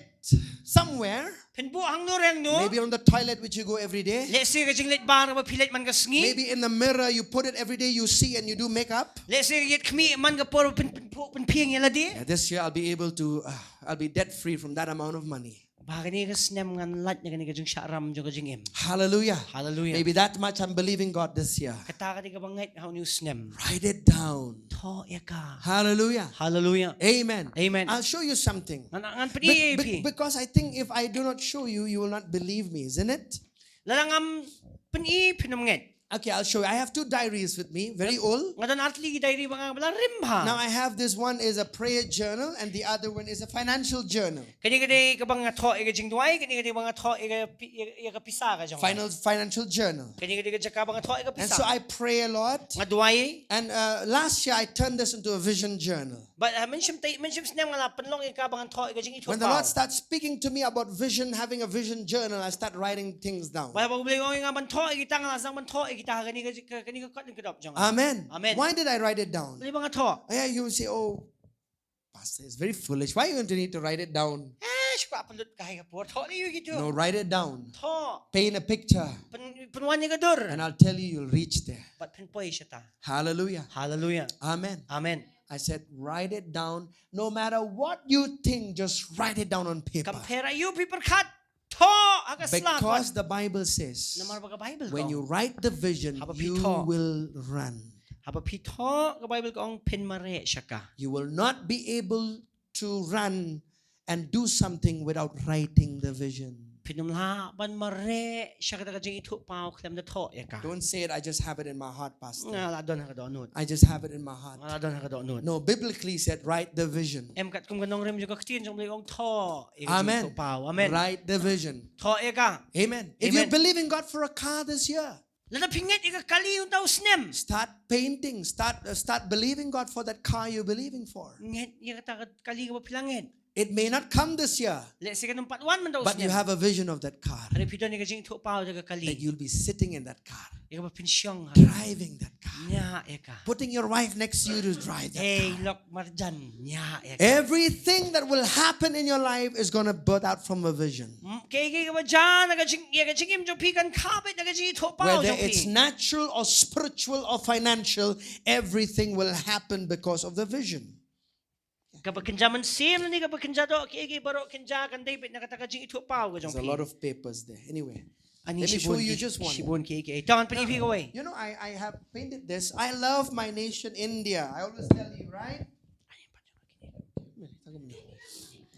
somewhere. Phin buh hangno re hangno. Maybe on the toilet which you go every day. Lehse ka jingleit bar ba phi leit man ka sngi. Maybe in the mirror you put it every day, you see and you do makeup. Lehse ka ïit khmih man ka por phin, phin, phin, phin phieng ïa lade. Yeah, this year I'll be able to, uh, I'll be debt free from that amount of money. Ba kane ka snem ngan lait na kane ka jingshah ram jong ka jingim. Hallelujah. Hallelujah. Maybe that much I'm believing God this year. Kata ka dei kaba nga ngeit ha une u snem. Write it down. Thoh ïa ka. Hallelujah. Hallelujah. Amen. Amen. I'll show you something. Ngan, ngan pyni ïa phi. Be- be- because I think if I do not show you, you will not believe me, isn't it? Lada ngam pyni phin ym ngeit. Okay, I'll show you. I have two diaries with me, very old. Nga don ar tylli ki diary ba nga ba la rim bha. Now I have this one is a prayer journal and the other one is a financial journal. Kane ka dei kaba nga thoh ïa ka jingduwai, kane ka dei ba nga thoh ïa ka pi-, ïa, ïa ka pisa ka jong. Final financial journal. Kane ka dei ka jaka ba nga thoh ïa ka pisa. And so I pray a lot. Nga duwai. And uh, last year I turned this into a vision journal. But uh, mynshym te, mynshym snem nga la pynlong ïa ka ba ngan thoh ïa ka jingithuhpaw. When the Lord starts speaking to me about vision, having a vision journal, I start writing things down. Ba, ba U Blei u ong ïa nga ban thoh ïa kita, nga la sdang ban thoh ïa kita ha kane ka, ka, kane ka kot ka dop jong nga. Amen. Amen. Why did I write it down? Balei ba nga thoh? Yeah, you will say, "Oh, Pastor, it's very foolish. Why you need to write it down?" Eh, shu kwah pynlut ka ha ka por, thoh lei ïa kito. No, write it down. Thoh. Paint a picture. Pyn, pynwan ïa ka dur. And I'll tell you, you'll reach there. Bad phin poi shata. Hallelujah. Hallelujah. Amen. Amen. I said, "Write it down. No matter what you think, just write it down on paper." Kam pher aïu phi pyrkhat, thoh ha ka sla. Because the Bible says, namar ba ka Bible ka ong, when you write the vision, haba phi thoh, you will run. Haba phi thoh, ka Bible ka ong phin mareh sha ka. You will not be able to run and do something without writing the vision. Phin ym lah ban mareh sha kata ka jingithuhpaw khlem da thoh ïa ka. Don't say it, "I just have it in my heart, Pastor." Nga la don ha ka dohnud. "I just have it in my heart." Nga la don ha ka dohnud. No, biblically said, "Write the vision." Em, katkum ka nongrim jong ka ktien jong U Blei ong thoh ïa ka jingithuhpaw. Amen. Write the vision. Thoh ïa ka. Amen. If you believe in God for a car this year, lada phi ngeit ïa ka kali mynta u snem, start painting, start, uh, start believing God for that car you're believing for. Ngeit ïa kata ka kali kaba phi la ngeit. It may not come this year, lehse kan ym pat wan mynta u snem, but you have a vision of that car. Hynrei phi don ïa ka jingithuhpaw ïa ka kali. That you'll be sitting in that car. Ïa kaba phin shong ha ka. Driving that car. Ñiah ïa ka. Putting your wife next to you to drive that car. Ei lok marjan, ñiah ïa ka. Everything that will happen in your life is gonna birth out from a vision. Kaei kaei kaba jia na ka jing, ïa ka jingim jong phi kan kha beit na ka jingithuhpaw jong phi. Whether it's natural or spiritual or financial, everything will happen because of the vision. Kaba kynja mynsiem ne kaba kynja doh, kiei kiei baroh kynja kan dei beit na kata ka jingithuhpaw ka jong phi. There's a lot of papers there. Anyway, let me show you just one. Shibun kiei kiei. Tang ngan pyni phi kawei. You know, I, I have painted this. I love my nation, India. I always tell you, right?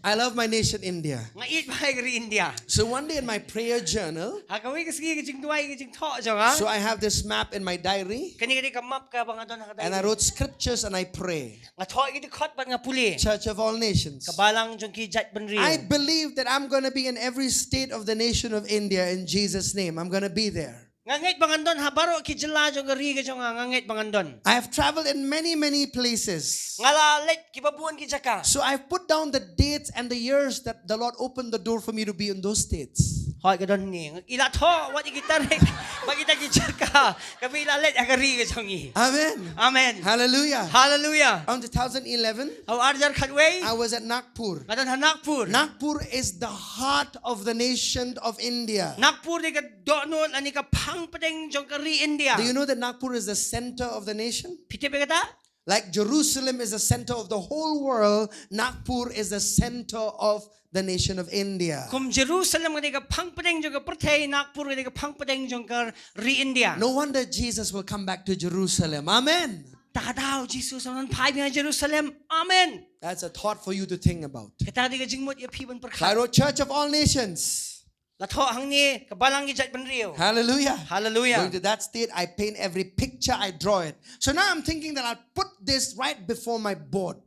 I love my nation, India. Nga ïeit bha ïa ka ri India. So one day in my prayer journal, ha kawei ka sngi ka jingduwai ka jingthoh jong nga. So I have this map in my diary. Kane ka dei ka map kaba nga don ha ka diary. And I wrote scriptures and I pray. Nga thoh ïa ki dkhot bad nga pule. Church of all nations. Ka balang jong ki jaitbynriew. I believe that I'm gonna be in every state of the nation of India in Jesus' name. I'm gonna be there. Nga ngeit ba ngan don ha baroh ki jylla jong ka ri ka jong nga, nga ngeit ba ngan don. I have traveled in many, many places. Nga la leit kiba bun ki jaka. So I've put down the dates and the years that the Lord opened the door for me to be in those states. Hooid, ka don hangne. I la thoh wat ïa ki tarik bad kita ki jaka kaba i la leit ha ka ri ka jong i. Amen. Amen. Hallelujah. Hallelujah. On two thousand eleven, ha u ar hajar khatwei, I was at Nagpur. Nga don ha Nagpur. Nagpur is the heart of the nation of India. Nagpur dei ka dohnud lane ka phang pdeng jong ka ri India. Do you know that Nagpur is the center of the nation? Phi tip ïa kata? Like Jerusalem is the center of the whole world, Nagpur is the center of the nation of India. Kum Jerusalem ka dei ka phang pdeng jong ka pyrthei, Nagpur ka dei ka phang pdeng jong ka ri India. No wonder Jesus will come back to Jerusalem. Amen. Ta ka daw Jisu sa wan phai biang ha Jerusalem. Amen. That's a thought for you to think about. Kata ka dei ka jingmut ïa phi ban pyrkhat. So I wrote Church of All Nations. Ka thoh hangne ka balang ki jaitbynriew. Hallelujah. Hallelujah. Going to that state, I paint every picture, I draw it. So now I'm thinking that I'll put this right before my board.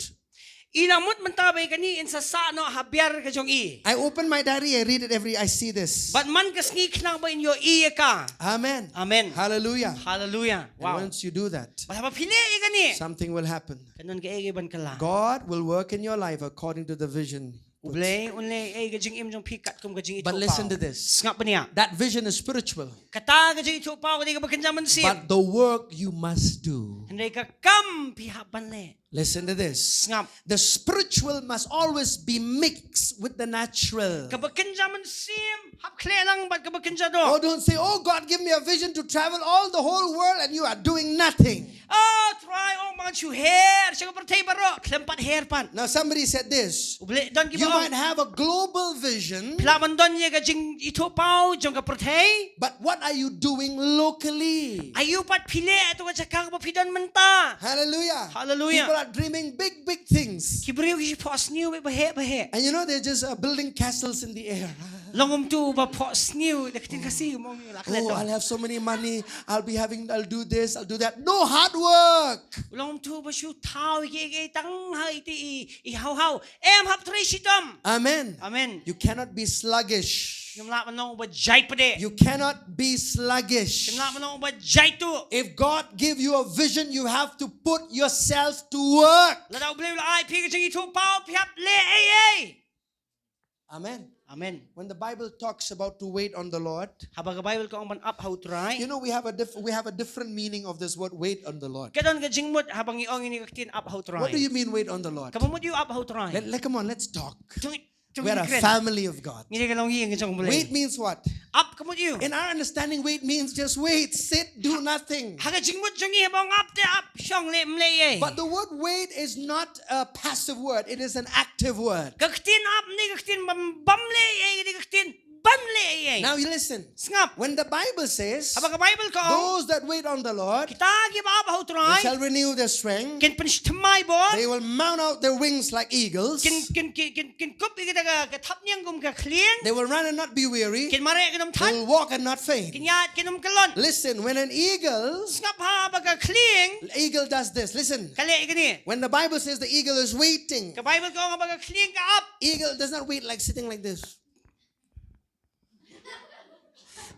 I la mut mynta ba ïa kane in sa sah noh ha biar ka jong i. I open my diary, I read it every, I see this. Bad man ka sngi khnang ba in ïohi ïa ka. Amen. Amen. Hallelujah. Hallelujah. And wow. Once you do that, bad haba phi leh ïa kane, something will happen. Kan don kaei kaei ban kylla. God will work in your life according to the vision. U Blei un leh ïa ka jingim jong phi katkum ka jingïathuhpaw. But listen to this. Sngap bniah. That vision is spiritual. Kata ka jingïathuhpaw ka dei kaba kynja mynsiem. But the work you must do. Hynrei ka kam phi hap ban leh. Listen to this. Sngap. The spiritual must always be mixed with the natural. Kaba kynja mynsiem hap khleh lang bad kaba kynja doh. Oh, don't say, "Oh, God, give me a vision to travel all the whole world," and you are doing nothing. Oh, Trai, oh, man shu her sha ka pyrthei baroh, khlem pat her pat. Now, somebody said this. U Blei, don kiba ong, you might have a global vision, phi lah ban don ïa ka jingïathuhpaw jong ka pyrthei. But what are you doing locally? Aïu pat phi leh ha tu ka jaka kaba phi don mynta? Hallelujah. Hallelujah. People are dreaming big, big things. Ki briew ki phohsniew bha bha heh bha heh. And you know, they're just uh, building castles in the air. Long kumtu ba phohsniew da ka ktien Khasi mo ngi la klet. Oh, I'll have so many money. I'll be having, I'll do this, I'll do that. No hard work. Long kumtu ba shu thaw ïa kiei kiei tang ha iti i, i haw haw. Em, hap trei shitom. Amen. Amen. You cannot be sluggish. Ngim lah ban long uba jai pdeng. You cannot be sluggish. Ngim lah ban long uba jai tuh. If God give you a vision, you have to put yourself to work. Lada U Blei u la ai phi ka jingïathuhpaw, phi hap leh ei ei. Amen. Amen. When the Bible talks about to wait on the Lord, haba ka Bible ka ong ban ap ha U Trai, you know, we have a diff- we have a different meaning of this word wait on the Lord. Ka don ka jingmut haba ngi ong ïa kane ka ktien ap ha U Trai. What do you mean, wait on the Lord? Kaba mut ïa u ap ha U Trai. Let, let, come on, let's talk. Jong i, jong i, we're a family of God. Ngi dei ka long ïing jong U Blei. Wait means what? Ap ka mut ïa u. In our understanding, wait means just wait, sit, do nothing. Ha ka jingmut jong ngi haba ong ap te ap, shong, leh ym leh ei ei. But the word wait is not a passive word, it is an active word. Ka ktien ap ym dei ka ktien bym, bym leh ei ei, ka dei ka ktien ban leh ei ei. Now you listen. Sngap. When the Bible says, haba ka Bible ka ong, those that wait on the Lord, kita kiba ap ha U Trai, they shall renew their strength. Kin pynthymmai bor. They will mount out their wings like eagles. Kin, kin, kin, kin, kin kup ïa kita ka, ka thapniang kum ka khlieng. They will run and not be weary. Kin mareh kin ym thait. They will walk and not faint. Kin ïaid kin ym kyllon. Listen, when an eagle, sngap, haba ka khlieng, eagle does this. Listen. Ka leh ïa kane. When the Bible says the eagle is waiting, ka Bible ka ong haba ka khlieng ka ap, eagle does not wait like sitting like this.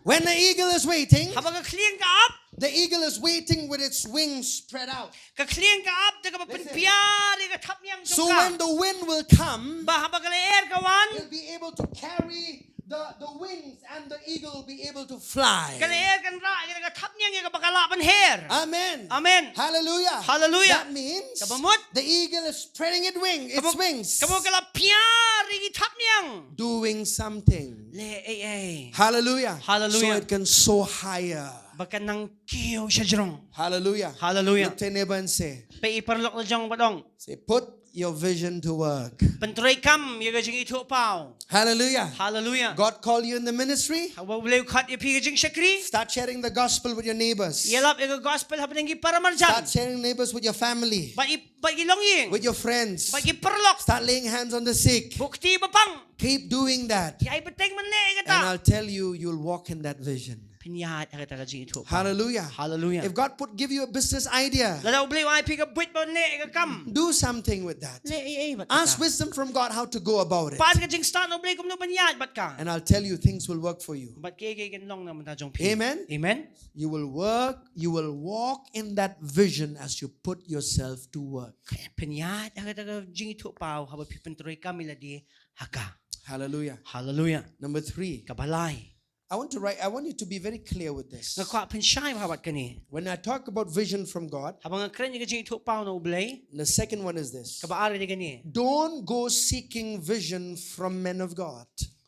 When the eagle is waiting, haba ka khlieng ka ap, the eagle is waiting with its wings spread out. Ka khlieng ka ap da kaba pynpiar ïa ka thapniang jong ka. So when the wind will come, ba haba ka lyer ka wan, he'll be able to carry the, the wings and the eagle will be able to fly. Ka lyer kan rah ïa ka thapniang ïa kaba ka lah ban her. Amen. Amen. Hallelujah. Hallelujah. That means, kaba mut, the eagle is spreading its wing, its wings. Kaba mut ka la piar ïa ki thapniang. Doing something. Leh ei ei. Hallelujah. Hallelujah. So it can soar higher. Ba kan nang kiew shajrong. Hallelujah. Hallelujah. Look to your neighbor and say, peit i paralok la jong bad ong, say, put your vision to work. Pyntreikam ïa ka jingïathuhpaw. Hallelujah. Hallelujah. God call you in the ministry. Haba U Blei u khot ïa phi ka jingshakri, start sharing the gospel with your neighbors. Ïalap ïa ka gospel hapdeng ki para marjan. Start sharing neighbors with your family. Bad i, bad ki longïing. With your friends. Bad ki paralok. Start laying hands on the sick. Buh kti ba pang. Keep doing that. Ïai bteng ban leh ïa kata. And I'll tell you, you'll walk in that vision. Phin ïaid ha kata ka jingïathuhpaw. Hallelujah. Hallelujah. If God put, give you a business idea, lada U Blei u ai phi ka buit ban leh ïa ka kam, do something with that. Leh ei ei bad kata. Ask wisdom from God how to go about it. Pan ka jingstad na U Blei kumno ban ïaid bad ka. And I'll tell you, things will work for you. Bad kiei kiei kin long na ka bynta jong phi. Amen. Amen. You will work, you will walk in that vision as you put yourself to work. Phin ïaid ha kata ka jingïathuhpaw haba phi pyntreikam ïa lade ha ka. Hallelujah. Hallelujah. Number three. Kaba lai. I want to write, I want you to be very clear with this. Nga kwah pynshai bha bad kane. When I talk about vision from God, haba nga kren ïa ka jingïathuhpaw na U Blei, the second one is this. Kaba ar ka dei kane. Don't go seeking vision from men of God.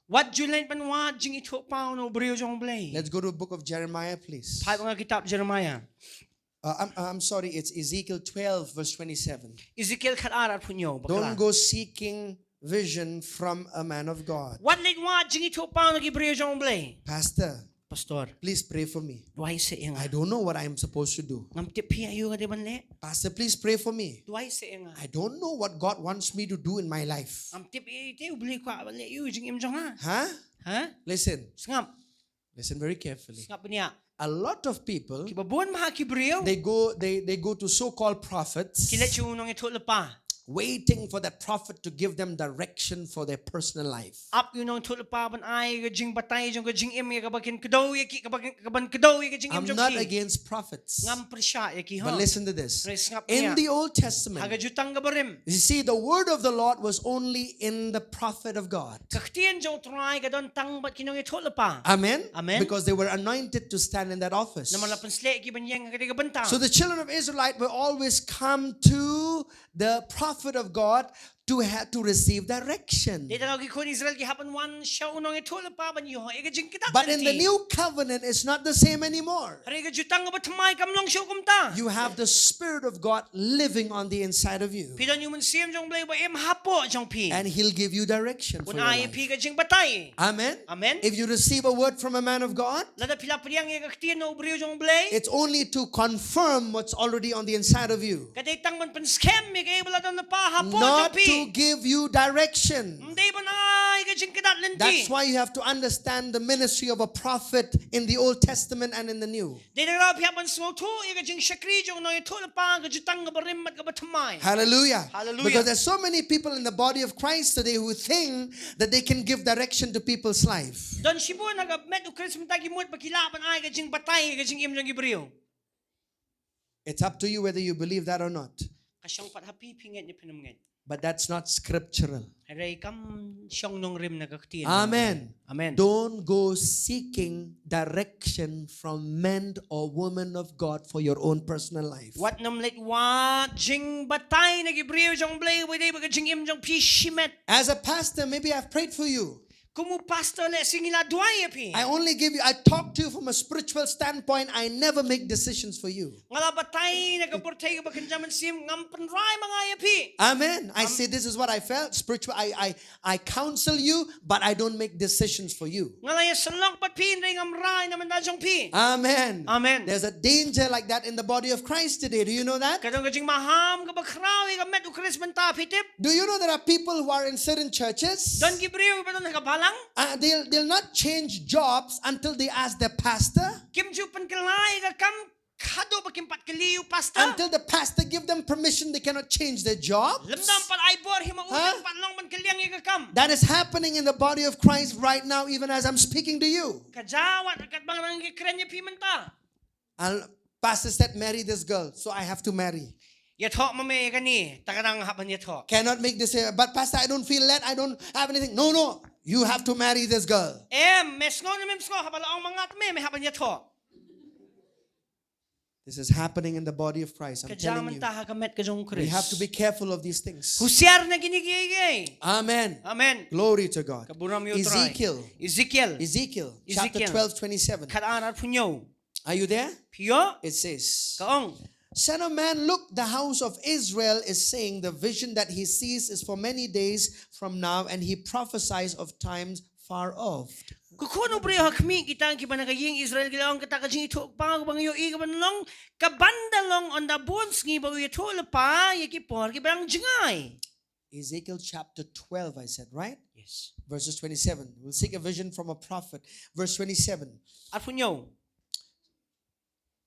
Wat ju leit ban wad jingïathuhpaw na u briew jong U Blei. Let's go to the book of Jeremiah, please. Phai bad nga kitab Jeremiah. Uh, I'm, I'm sorry, it's Ezekiel twelve, verse twenty-seven. Ezekiel khatar arphew hynñiew, bakla. Don't go seeking vision from a man of God. Wat leit wad jingïathuhpaw na ki briew jong U Blei. Pastor, Pastor, please pray for me. Duwai seh ïa nga. I don't know what I'm supposed to do. Ngam tip phi aïu nga dei ban leh. Pastor, please pray for me. Duwai seh ïa nga. I don't know what God wants me to do in my life. Ngam tip ïa ite U Blei kwah ban leh ïa u jingim jong nga. Huh? Ha? Listen. Sngap. Listen very carefully. Sngap bniah. A lot of people, kiba bun bha ki briew, they go, they, they go to so-called prophets, ki leit sha u nongïathuhlypa, waiting for that prophet to give them direction for their personal life. Ap ïa u nongïathuhlypa ban ai ka jingbatai jong ka jingim ïa kaba kin kdew ïa ki, kaba kin, kaban kdew ïa ka jingim jong ki. I'm not against prophets. Ngam pyrshah ïa ki, ha. But listen to this. Hynrei sngap bniah. In the Old Testament, ha ka Jutang Kaba Rim, you see, the word of the Lord was only in the prophet of God. Ka ktien jong U Trai ka don tang bad ki nongïathuhlypa. Amen. Amen. Because they were anointed to stand in that office. Namar la pynsleh ki ban ïeng ha katei ka bynta. So the children of Israelite were always come to the prophet of God to have to receive direction. Dei tang ki khun Israel ki hap ban wan sha u nongïathuhlypa ban ïoh ïa ka jingkitad lynti. But in the new covenant, it's not the same anymore. Hynrei ka Jutang Kaba Thymmai kam long shuh kumta. You have the Spirit of God living on the inside of you. Phi don ïa u Mynsiem jong U Blei ba im hapoh jong phi. And He'll give you direction for your life. Un ai ïa phi ka jingbatai. Amen. Amen. If you receive a word from a man of God, lada phi la pdiang ïa ka ktien na u briew jong U Blei, it's only to confirm what's already on the inside of you. Ka dei tang ban pynskhem ïa kaei ba la don lypa hapoh jong phi. Not to give you direction. Ym dei ban ai ka jingkitad lynti. That's why you have to understand the ministry of a prophet in the Old Testament and in the New. Dei tang ba phi hap ban sngewthuh ïa ka jingshakri jong u nongïathuhlypa ha ka Jutang Kaba Rim bad Kaba Thymmai. Hallelujah. Hallelujah. Because there's so many people in the body of Christ today who think that they can give direction to people's life. Don shibun ha ka met u Khrist mynta ki mut ba ki lah ban ai ka jingbatai ïa ka jingim jong ki briew. It's up to you whether you believe that or not. Ka shong pat ha phi, phi ngeit ne phin ym ngeit. But that's not scriptural. Hynrei kam shong nongrim na ka ktien. Amen. Amen. Don't go seeking direction from men or women of God for your own personal life. Wat nym leit wad jingbatai na ki briew jong U Blei ba dei bad ka jingim jong phi shimet. As a pastor, maybe I've prayed for you. Kum u pastor lehse ngi la duwai ïa phi. I only give you, I talk to you from a spiritual standpoint. I never make decisions for you. Nga la batai na ka pyrthei kaba kynja mynsiem, ngam pynrai ma nga ïa phi. Amen. I say, "This is what I felt." Spiritual, I, I, I counsel you, but I don't make decisions for you. Nga la ïasyllok bad phi hynrei ngam rai na bynta jong phi. Amen. Amen. There's a danger like that in the body of Christ today. Do you know that? Ka don ka jingmaham kaba khraw ïa ka met u Khrist mynta, phi tip? Do you know there are people who are in certain churches? Don ki briew ba don ha ka balang. Uh, they'll, they'll not change jobs until they ask their pastor. Kim ju pynkylla ïa ka kam haduh ba kim pat kylli ïa u pastor. Until the pastor give them permission, they cannot change their jobs. Lymda ym pat ai bor hi ma u, huh? Kim pat long ban kylliang ïa ka kam. That is happening in the body of Christ right now, even as I'm speaking to you. Ka jia wat katba nga dang ïakren ïa phi mynta. And pastor said, "Marry this girl," so I have to marry. Ïathoh ma me ïa kane, te nga dang hap ban ïathoh. Cannot make this, uh, "But pastor, I don't feel led, I don't have anything." No, no, you have to marry this girl. Em, me sngew ne mem sngew, haba la ong ma nga te me, me hap ban ïathoh. This is happening in the body of Christ. I'm telling you. Ka jia mynta ha ka met ka jong u Khrist. We have to be careful of these things. Husiar na kine kiei kiei. Amen. Amen. Glory to God. Ka burom ïa u Trai. Ezekiel. Ezekiel. Ezekiel, chapter twelve, twenty-seven. Khatar arphew hynñiew. Are you there? Phi ïoh? It says, ka ong, "Son of man, look, the house of Israel is saying the vision that he sees is for many days from now, and he prophesies of times far off." Ko khun u briew, ha khmih kita kiba na ka ïing Israel ki la ong kata ka jingïathuhpaw kaba nga ïohi kaban long, kaban da long ynda bun sngi ba u ïathuhlypa ïa ki por kiba dang jngai. Ezekiel chapter twelve, I said, right? Yes. Verses twenty-seven. We'll seek a vision from a prophet. Verse twenty-seven. Arphew hynñiew.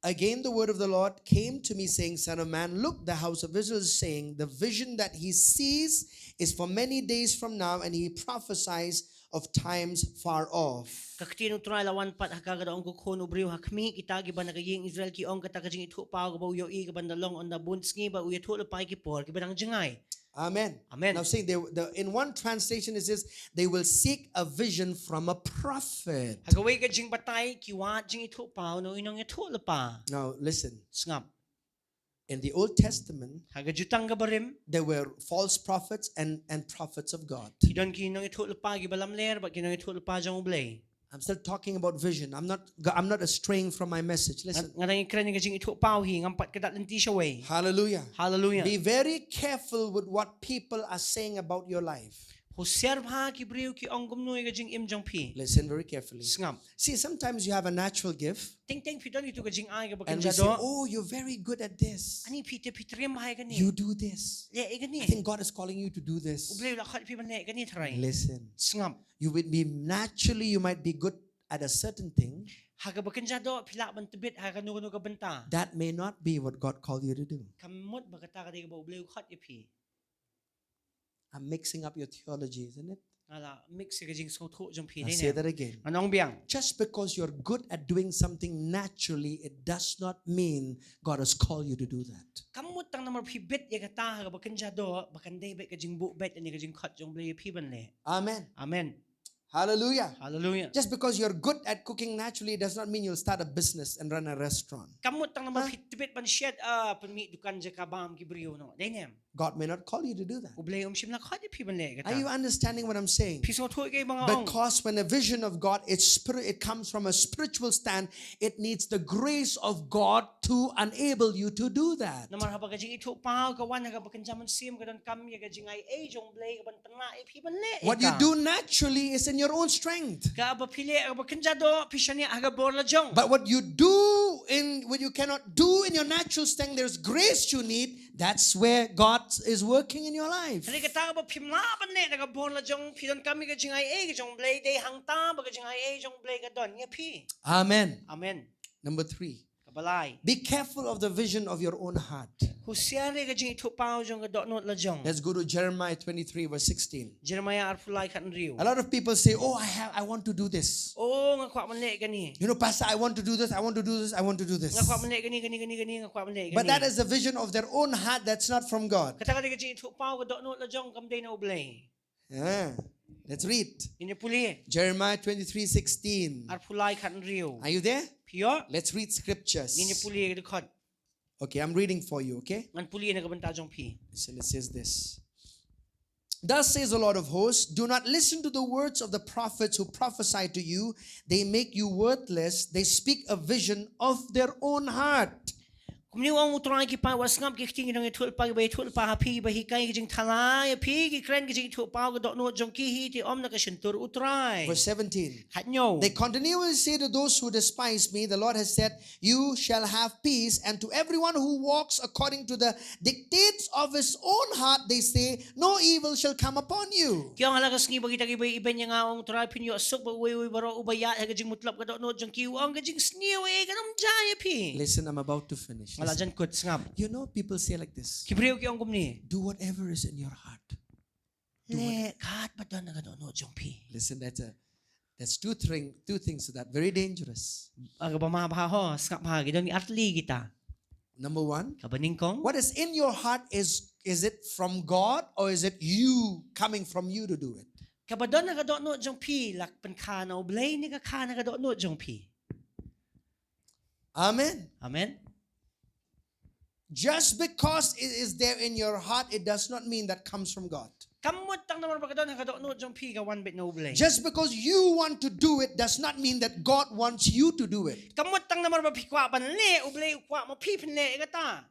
Again, the word of the Lord came to me, saying, "Son of man, look, the house of Israel is saying, the vision that he sees is for many days from now, and he prophesies of times far off." Ka ktien u Trai la wan pat ha nga, ka da ong, ko khun u briew, ha khmih kita kiba na ka ïing Israel ki ong kata ka jingïathuhpaw kaba u ïohi kaban da long ynda bun sngi ba u ïathuhlypa ïa ki por kiba dang jngai. Amen. Amen. Now, see, they, the, in one translation, it says, "They will seek a vision from a prophet." Ha kawei ka jingbatai, ki wad jingïathuhpaw na u nongïathuhlypa. Now, listen. Sngap. In the Old Testament, ha ka Jutang Kaba Rim, there were false prophets and, and prophets of God. Ki don ki nongïathuhlypa kiba lamler bad ki nongïathuhlypa jong U Blei. I'm still talking about vision. I'm not, I'm not straying from my message. Listen. Nga, nga dang ïakren ïa ka jingïathuhpaw hi, ngam pat kdad lynti shawei. Hallelujah. Hallelujah. Be very careful with what people are saying about your life. Husiar bha ki briew ki ong kumno ïa ka jingim jong phi. Listen very carefully. Sngap. See, sometimes you have a natural gift Teng teng phi don ïa tu ka jingai kaba and we say, kynja doh. "Oh, you're very good at this. Ani phi te phi triem bha ïa kane. You do this. Leh ïa kane. I think God is calling you to do U this." Blei u la khot phi ban leh ïa kane tharai. Listen. Sngap. You would be naturally, you might be good at a certain thing. Ha kaba kynja doh phi lah ban tbit ha kano kano ka bynta. That may not be what God called you to do. Ka mut ba kata ka dei kaba U Blei u khot ïa phi. I'm mixing up your theology, isn't it? Nga la mix ïa ka jingsngewthuh jong phi I'll dei say ne. That again. Ngan ong biang. Just because you're good at doing something naturally, it does not mean God has called you to do that. Ka mut tang namar phi bit ïa kata ha kaba kynja doh ba kan dei beit ka jingbuh beit ne ka jingkhot jong U Blei ïa phi ban leh. Amen. Amen. Hallelujah. Hallelujah. Just because you're good at cooking naturally does not mean you'll start a business and run a restaurant. Ka mut tang namar phi tbit ban shet a pynmih dukan jaka bam ki briew noh. Dei ne em. God may not call you to do that. U Blei um shym la khot ïa phi ban leh ïa kata. Are you understanding what I'm saying? Phi sngewthuh ïa kaei ba nga ong. Because when a vision of God, it's spirit, it comes from a spiritual stand, it needs the grace of God to enable you to do that. Namar haba ka jingithuhpaw ka wan ha kaba kynja mynsiem ka donkam ïa ka jingai ei jong U Blei ka ban tynnat ïa phi ban leh ïa ka. What you do naturally is in your own strength. Kaba phi leh kaba kynja doh phi shaniah ha ka bor la jong. But what you do in, what you cannot do in your natural strength, there's grace you need. That's where God is working in your life. Hynrei kata kaba phim lah ban leh na ka bor la jong phi donkam ïa ka jingai ei ka jong U Blei, dei hangta ba ka jingai ei jong U Blei ka don ïa phi. Amen. Amen. Number three. Kaba lai. Be careful of the vision of your own heart. Husiar ïa ka jingithuhpaw jong ka dohnud la jong. Let's go to Jeremiah twenty-three, verse sixteen. Jeremiah arphew lai khathynriew. A lot of people say, "Oh, I have, I want to do this." Oh, nga kwah ban leh kane. You know, "Pastor, I want to do this, I want to do this, I want to do this." Nga kwah ban leh kane, kane, kane, kane, nga kwah ban leh kane. But that is the vision of their own heart, that's not from God. Kata ka dei ka jingithuhpaw ka dohnud la jong, kam dei na U Blei. Ah, let's read. Ngin ïa pule. Jeremiah twenty-three sixteen. Arphew lai khathynriew. Are you there? Phi ïoh? Let's read scriptures. Ngin ïa pule ka dkhot. Okay, I'm reading for you, okay? Ngan pule na ka bynta jong phi. Listen, it says this. Thus says the Lord of hosts, "Do not listen to the words of the prophets who prophesy to you. They make you worthless. They speak a vision of their own heart." Kumne u ong U Trai, ki paid, wat sngap ki ktien ki nongïathuhlypa kiba ïathuhlypa ha phi, ba hikai ki jingthala ïa phi, ki kren ki jingithuhpaw ka dohnud jong ki hi te ym na ka shyntur U Trai. Verse seventeen. Khathynñiew. They continually say to those who despise me, "The Lord has said, 'You shall have peace,' and to everyone who walks according to the dictates of his own heart, they say, 'No evil shall come upon you.'" Ki ong ha la ka sngi ba kita kiba ibeiñ ïa nga, ong U Trai, phin ïoh suk, bad uwei uwei baroh uba ïaid ha ka jingmutlop ka dohnud jong ki, u ong ka jingsniew ei kan ym jia ïa phi. Listen, I'm about to finish. Nga la jan kut, sngap. You know, people say like this. Ki briew ki ong kumne. Do whatever is in your heart. Do what- Leh katba don ha ka dohnud jong phi. Listen, that's a, that's two thing, two things that very dangerous. Kaba ma bha ho, sngap bha, ki don artylli kita. Number one, kaba nyngkong, what is in your heart, is, is it from God or is it you coming from you to do it? Kaba don ha ka dohnud jong phi la pynkha na U Blei ne ka kha na ka dohnud jong phi. Amen. Amen. Just because it is there in your heart, it does not mean that comes from God. Kam mut tang namar ba ka don ha ka dohnud jong phi ka wan beit na U Blei. Just because you want to do it does not mean that God wants you to do it. Kam mut tang namar ba phi kwah ban leh, U Blei u kwah ma phi phin leh ïa kata.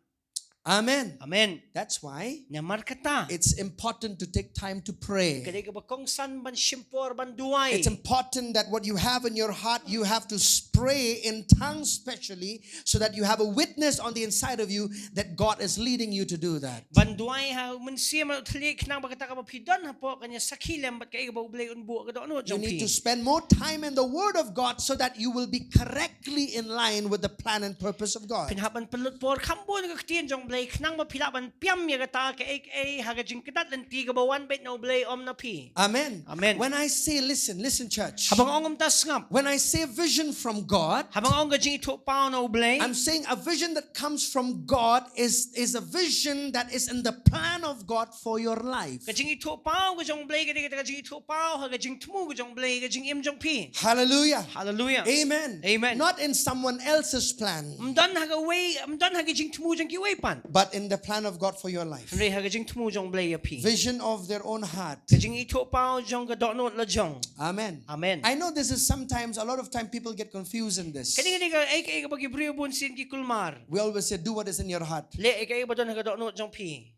Amen. Amen. That's why Namar kata. It's important to take time to pray. Ka dei kaba kongsan ban shim por ban duwai. It's important that what you have in your heart, you have to s- pray in tongues specially, so that you have a witness on the inside of you that God is leading you to do that. Ban duwai ha mynsiem ha u thylliej khnang ba kata kaba phi don hapoh kan ïa sakhi lem bad kaei kaba U Blei un buh ha ka dohnud jong phi. You need to spend more time in the Word of God so that you will be correct in line with the plan and purpose of God. Phin hap ban pynlut por kham bun ha ka ktien jong U Blei khnang ba phi lah ban piam ïa kata kaei kaei ha ka jingkdat lynti kaba wan beit na U Blei ym na phi. Amen. Amen. When I say, listen, listen, church. Haba nga ong, kumta sngap. When I say vision from God, haba nga ong ka jingithuhpaw na U Blei, I'm saying a vision that comes from God is, is a vision that is in the plan of God for your life. Ka jingithuhpaw ka jong U Blei ka dei kata ka jingithuhpaw ha ka jingthmu ka jong U Blei ha ka jingim jong phi. Hallelujah. Hallelujah. Amen. Amen. Not in someone else's plan. Ym don ha kawei, ym don ha ka jingthmu jong kiwei pat. But in the plan of God for your life. Hynrei ha ka jingthmu jong U Blei ïa phi. Vision of their own heart. Ka jingithuhpaw jong ka dohnud la jong. Amen. Amen. I know this is sometimes, a lot of time people get confused in this. Kane ka dei kaei kaei kaba ki briew bun sien ki kulmar. We always say, "Do what is in your heart." Leh ïa kaei ba don ha ka dohnud jong phi.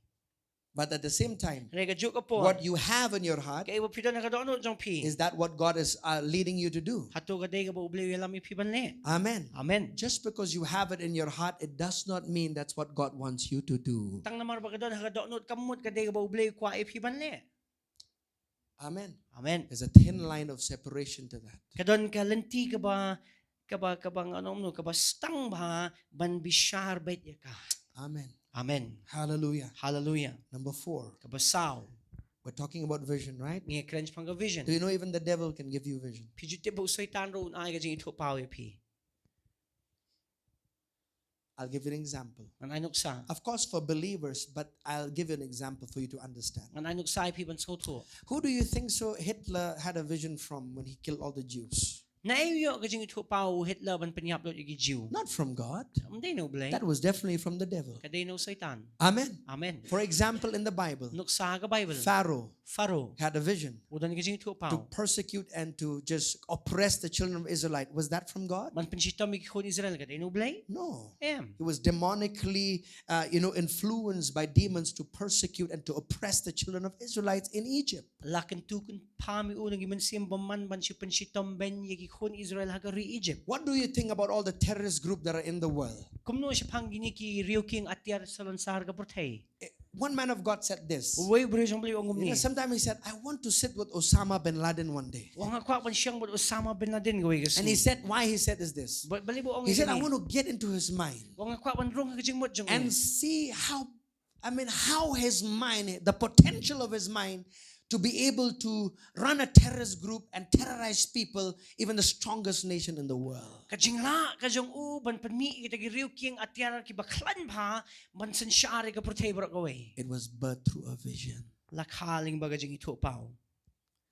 But at the same time, Hynrei ka juk ka por. What you have in your heart, Kaei ba phi don ha ka dohnud jong phi. Is that what God is uh, leading you to do? Hato ka dei kaba U Blei u ïalam ïa phi ban leh. Amen. Amen. Just because you have it in your heart, it does not mean that's what God wants you to do. Tang namar ba ka don ha ka dohnud kam mut ka dei kaba U Blei u kwah ïa phi ban leh. Amen. Amen. There's a thin line of separation to that. Ka don ka lynti kaba kaba kaba ngan ong no kaba stang bha ban bishar beit ïa ka. Amen. Amen. Hallelujah. Hallelujah. Number four. Kaba saw. We're talking about vision, right? Ngi kren shaphang ka vision. Do you know even the devil can give you vision? Phi ju tip ba u Soitan ruh un ai ka jingithuhpaw ïa phi. I'll give you an example. Ngan ai nuksa. Of course, for believers, but I'll give you an example for you to understand. Ngan ai nuksa ïa phi ban sngewthuh. Who do you think so Hitler had a vision from when he killed all the Jews? Naei u ïoh ka jingithuhpaw u Hitler ban pynïap lut ïa ki Jiw? Not from God. Kam dei na U Blei. That was definitely from the devil. Ka dei na u Soitan. Amen. Amen. For example, in the Bible, Nuksa ka Bible. Pharaoh Pharaoh. had a vision U don ka to jingithuhpaw. Persecute and to just oppress the children of Israelite. Was that from God? Ban pynshitom ïa ki khun Israel, ka dei na U Blei? No. Em. He was demonically, uh, you know, influenced by demons to persecute and to oppress the children of Israelites in Egypt. La kyntu kynpham ïa u na ki mynsiem bymman ban shu pynshitom beiñ ïa ki khun Israel ha ka ri Egypt. What do you think about all the terrorist group that are in the world? Kumno shaphang kine ki riew kieng atiar salonsar ka pyrthei? Eh, One man of God said this. Uwei u briew jong U Blei u ong You know, kumne. Sometimes he said, "I want to sit with Osama bin Laden one day." U ong nga kwah ban shong bad Osama bin Laden kawei ka And he sngi. Said, "Why?" He said is this. Ba- balei ba u ong He said, "I kane? Want to get into his mind U ong nga kwah ban rung ha ka jingmut jong u. And see how, I mean, how his mind, the potential of his mind to be able to run a terrorist group and terrorize people, even the strongest nation in the world." Ka jinglah ka jong u ban pynmih ïa kita ki riew kieng atiar kiba khlaiñ bha ban synshar ïa ka pyrthei baroh kawei. It was birthed through a vision. La kha lyngba ka jingithuhpaw.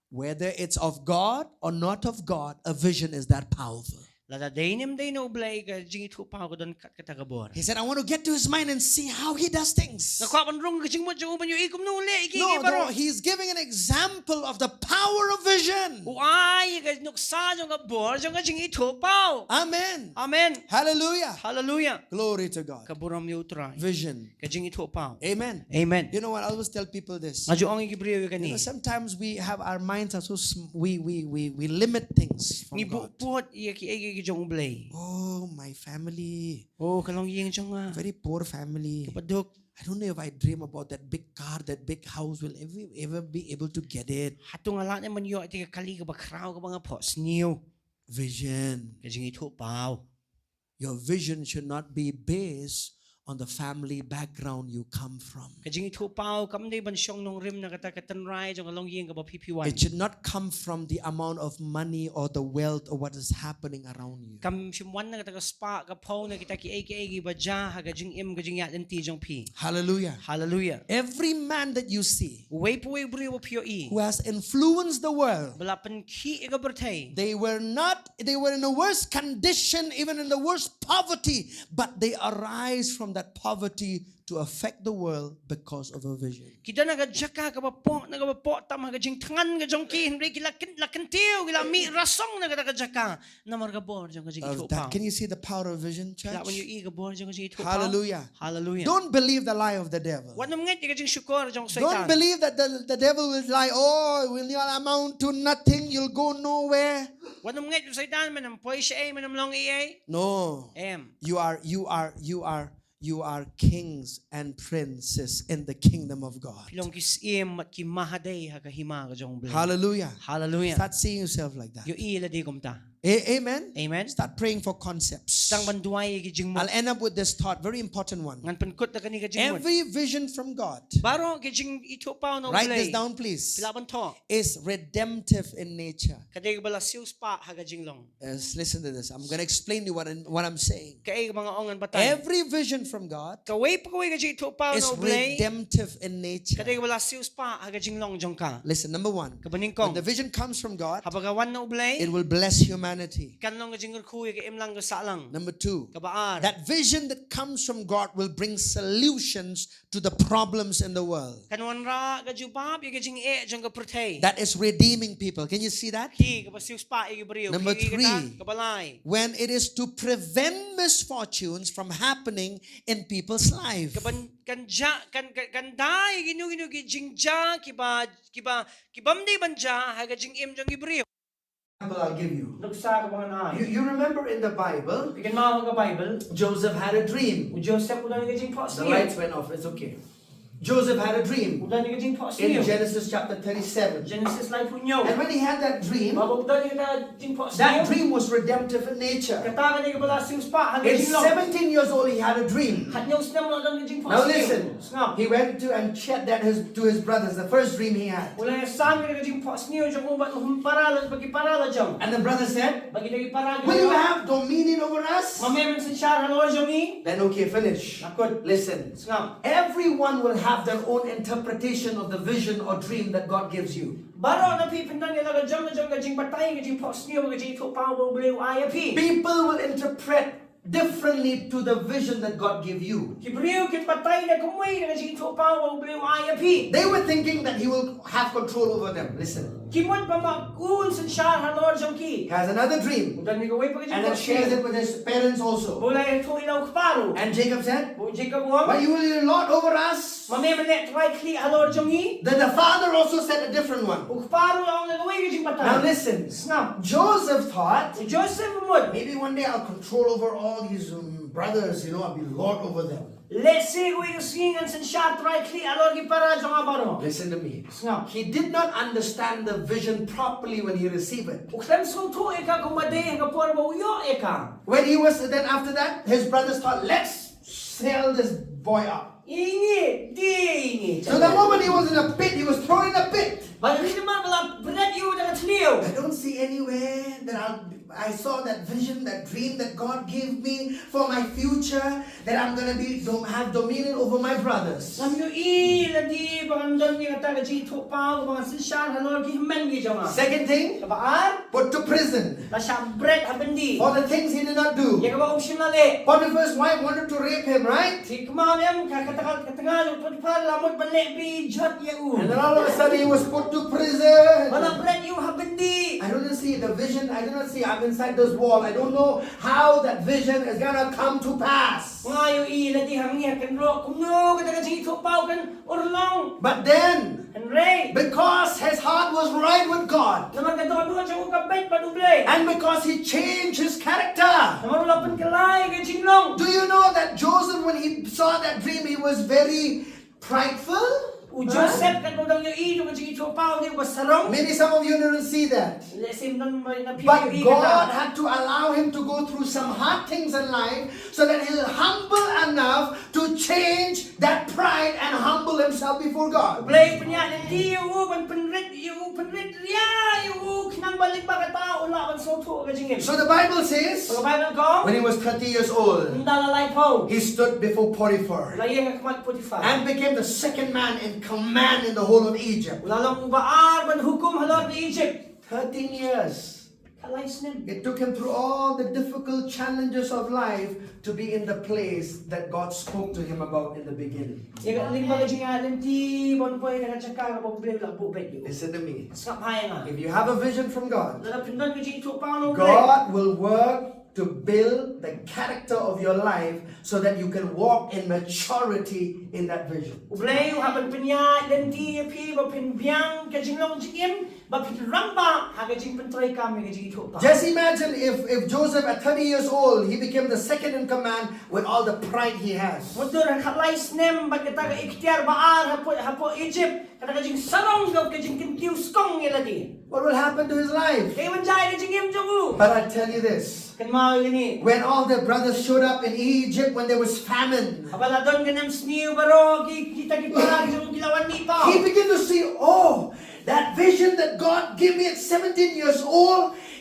Whether it's of God or not of God, a vision is that powerful. Lada dei ne ym dei na U Blei, ka jingithuhpaw ka don kat kata ka bor. He said, "I want to get to his mind and see how he does things." Nga kwah ban rung ka jingmut jong u ban ïohi kumno u leh ïa ki No, baroh. No, he's giving an example of the power of vision. U ai ka nuksa jong ka bor jong ka jingithuhpaw. Amen. Amen. Hallelujah. Hallelujah. Glory to God. Ka burom ïa U Trai. Vision. Ka jingithuhpaw. Amen. Amen. You know what? I always tell people this. Nga ju ong ïa ki briew ïa kane. You know, sometimes we have our minds are so sm- we we we we limit things from Ngi buh God. Put ïa ki ei ki jong U Blei. Oh, my family. Oh, ka longïing jong nga. Very poor family. Kiba duk. I don't know if I dream about that big car, that big house will ever, ever be able to get it. Hato nga lah ne ban ïoh ïa ka kali kaba khraw kaba nga phohsniew. Vision. Ka jingithuhpaw. Your vision should not be based on the family background you come from. Ka jingithuhpaw kam dei ban shong nongrim na kata ka tynrai jong ka longïing kaba phi phi wan. It should not come from the amount of money or the wealth or what is happening around you. Kam shym wan na kata ka spah ka phew na kita ki ei ki ei kiba jia ha ka jingim ka jingïaid lynti jong phi. Hallelujah. Hallelujah. Every man that you see Uwei pa uwei u briew ba phi ïohi. Who has influenced the world, Ba la pynkhih ïa ka pyrthei. They were not, they were in a worse condition, even in the worst poverty, but they arise from that poverty to affect the world because of a vision. Ki don ha ka jaka kaba pop, na kaba pop tam ha ka jingthngan ka jong ki, hynrei ki la kyn, la kyntiew, ki la mih rasong na kata ka jaka. Namar ka bor jong ka jingithuhpaw. Can you see the power of vision, church? Phi lah ban ïohi ka bor jong ka jingithuhpaw. Hallelujah. Hallelujah. Don't believe the lie of the devil. Wat nym ngeit ïa ka jingshukor jong Soitan. Don't believe that the, the devil will lie, "Oh, will you amount to nothing, you'll go nowhere." Wat nym ngeit Soitan, men ym poi shaei, men ym long ei ei. No. Em. You are, you are, you are, you are kings and princes in the kingdom of God. Phi long ki syiem bad ki mahadei ha ka hima ka jong U Blei. Hallelujah. Hallelujah. Start seeing yourself like that. Ïohi lade kumta. A- amen. Amen. Start praying for concepts. Sdang ban duwai ïa ki jingmut. I'll end up with this thought, very important one. Ngan pynkut da kane ka jingmut. Every vision from God. Baroh ki jingithuhpaw na U Blei. Write this down, please. Phi lah ban thoh. Is redemptive in nature. Ka dei kaba la siewspah ha ka jinglong. Yes, listen to this. I'm gonna explain to you what I'm, what I'm saying. Kaei kaba nga ong ngan batai. Every vision from God Kawei pa kawei ka jingithuhpaw na U Blei. Is redemptive in nature. Ka dei kaba la siewspah ha ka jinglong jong ka. Listen, number one. Kaba nyngkong. When the vision comes from God, Haba ka wan na U Blei. It will bless humanity. humanity. Kan long ka jingkyrkhu ïa ka imlang ka sahlang. Number two, Kaba ar. That vision that comes from God will bring solutions to the problems in the world. Kan wanrah ka jubab ïa ka jingeh jong ka pyrthei. That is redeeming people. Can you see that? Ki kaba siewspah ïa ki briew. Number Ki ïa three. Kata, kaba lai. When it is to prevent misfortunes from happening in people's life. Ka ban kan ja kan kan, kan da ïa kino kino ki jingjia kiba kiba kibym dei ban jia ha ka jingim jong ki briew. Example I'll give you. Nuksa kaba ngan ai. You, you remember in the Bible, Phi kynmaw ha ka Bible. Joseph had a dream. U Joseph u don ïa ka jingphohsniew. The lights went off. It's okay. Joseph had a dream U don ïa ka in jingphohsniew. Genesis chapter thirty-seven. Genesis laiphew hynñiew. And when he had that dream, Haba u don ïa ka jingphohsniew. That dream was redemptive in nature. Kata ka dei kaba la siewspah ha ka In jinglong. seventeen years old, he had a dream. Khathynñiew snem la don ka jingphohsniew. Now listen. Sngap. He went to and shared that his, to his brothers, the first dream he had. U la ïasam ïa ka jingphohsniew jong u bad u para la bad ki para la jong. And the brother said, Bad kita ki para ki "Will you jong. Have dominion over us?" Mame men synshar halor jong ngi. Then, okay, finish. Nakut. Listen. Sngap. Everyone will have their own interpretation of the vision or dream that God gives you. Baroh na phi phin don ïa la ka jong ka jong ka jingbatai ka jingphohsniew ka jingïathuhpaw ba U Blei u ai ïa phi. People will interpret differently to the vision that God gave you. Ki briew kin batai da kumwei da ka jingïathuhpaw ba U Blei u ai ïa phi. They were thinking that he will have control over them. Listen. Ki mut ba ma u un synshar halor jong ki. He has another dream. U don ïa kawei pat ka jingphohsniew. And then shares it with his parents also. Ba u la ïathuh ïa la u kpa ruh. And Jacob said, Ba u Jacob u ong. But you will be lord over us. Mame men leh trai khlieh halor jong ngi. Then the father also said a different one. U kpa ruh u ong ïa kawei ka jingbatai. Now listen. Sngap. Joseph thought, U Joseph u mut. Maybe one day I'll control over all these um, brothers, you know, I'll be lord over them. Lehse kawei ka sngi ngan synshar trai khlieh halor ki para jong nga baroh. Listen to me. Sngap. He did not understand the vision properly when he received it. U khlem sngewthuh ïa ka kumba dei ha ka por ba u ïoh ïa ka. When he was, then after that, his brothers thought, "Let's sell this boy up." Ïa ngi, die ïa ngi. So the moment he was in a pit, he was thrown in a pit. Bad hynrei namar ba la bret ïa u da ka thliew. I don't see anywhere that I'll, I saw that vision, that dream that God gave me for my future, that I'm gonna be dom- have dominion over my brothers. Ngam ïohi lade ba ngan don ïa kata ka jingïathuhpaw ba ngan synshar halor ki hynmen ki jong nga. Second thing, Kaba ar, put to prison la shah bret ha byndi. For the things he did not do. Ïa kaba um shym la leh. Potiphar's wife wanted to rape him, right? Phi kynmaw em, ka kata ka tnga jong u Potiphar la mut ban leh bejot ïa u. And then all of a sudden he was put to prison. Ba la bret ïa u ha byndi. I don't see the vision. I do not see. I'm inside this wall. I don't know how that vision is gonna come to pass. Nga ïohi lade hangne ha kynroh kumno kata ka jingïathuhpaw kan urlong. But then, Hynrei, because his heart was right with God, namar ka dohnud jong u ka beit bad U Blei. And because he changed his character. Namar u la pynkylla ïa ka jinglong. Do you know that Joseph, when he saw that dream, he was very prideful? U Joseph, katba u dang ïohi ïa ka jingïathuhpaw u dei uba sarong. Maybe some of you didn't see that. Lehse ym don na phi ïohi kata. But God had to allow him to go through some hard things in life so that he'll humble enough to change that pride and humble himself before God. U Blei u pynïaid lynti ïa u ban pynrit ïa u, pynrit ria ïa u khnang ba lyngba kata u lah ban sngewthuh ïa ka jingim. So the Bible says, Ka Baibl ka ong, when he was thirty years old, ynda la laiphew, he stood before Potiphar, la ïeng ha khmat Potiphar, and became the second man in command in the whole of Egypt. U la long uba ar ban hukum halor ka Egypt. Thirteen years. Khatlai snem. It took him through all the difficult challenges of life to be in the place that God spoke to him about in the beginning. Ïa ka lyngba ka jingïaid lynti ban poi na ka jaka kaba U Blei u la buh beit ïa u. Listen to me. Sngap ha ïa nga. If you have a vision from God, Lada phi don ka jingïathuhpaw na U Blei, God will work to build the character of your life so that you can walk in maturity in that vision. U Blei u hap ban pynïaid lynti ïa phi ba phin biang ka jinglong jingim, ba phin rangbah ha ka jingpyntreikam ïa ka jingïathuhpaw. Just imagine if, if Joseph at thirty years old, he became the second in command with all the pride he has. Mutdur ha khatlai snem bad kata ka iktiar ba ar hapoh, hapoh Egypt, kata ka jingsarong, ka jingkyntiew skong ïa lade. What will happen to his life? Kaei ban jia ïa ka jingim jong u? But I tell you this. Kynmaw ïa kane. When all their brothers showed up in Egypt when there was famine, Haba la don ka nemsniew baroh ki, kita ki para jong u ki la wan mih paw. He began to see, oh, that vision that God gave me at seventeen years old,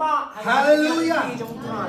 ba. Hallelujah.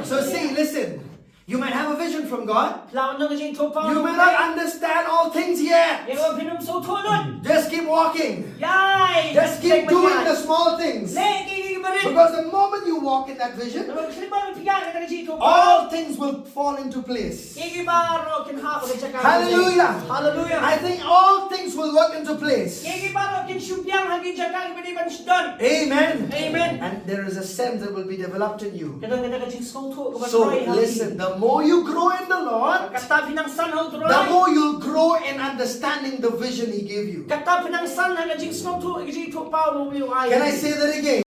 So see, listen. You might have a vision from God. Phi lah ban don ka jingthoh paw. You may not understand all things yet. Ïa kaba phim sngewthuh lut. Just keep walking. Ïai. Just keep doing the small things. Leh ki ki barit. Because the moment you walk in that vision, Namar khlem ba phi ïa ka jingthoh paw, all things will fall into place. Ki ki baroh kin hap ha ka jaka. Hallelujah. Hallelujah. I think all things will work into place. Ki ki baroh kin shu biang ha ki jaka kiba dei ban shu don. Amen. Amen. And there is a sense that will be developed in you. Ka don kata ka jingsngewthuh kaba trei ha phi. So listen, the more you grow in the Lord, Kata phi nang san ha U Trai, the more you'll grow in understanding the vision He gave you. Kata phi nang san ha ka jingsngewthuh, ka jingthoh paw ba u ai. Can I say that again?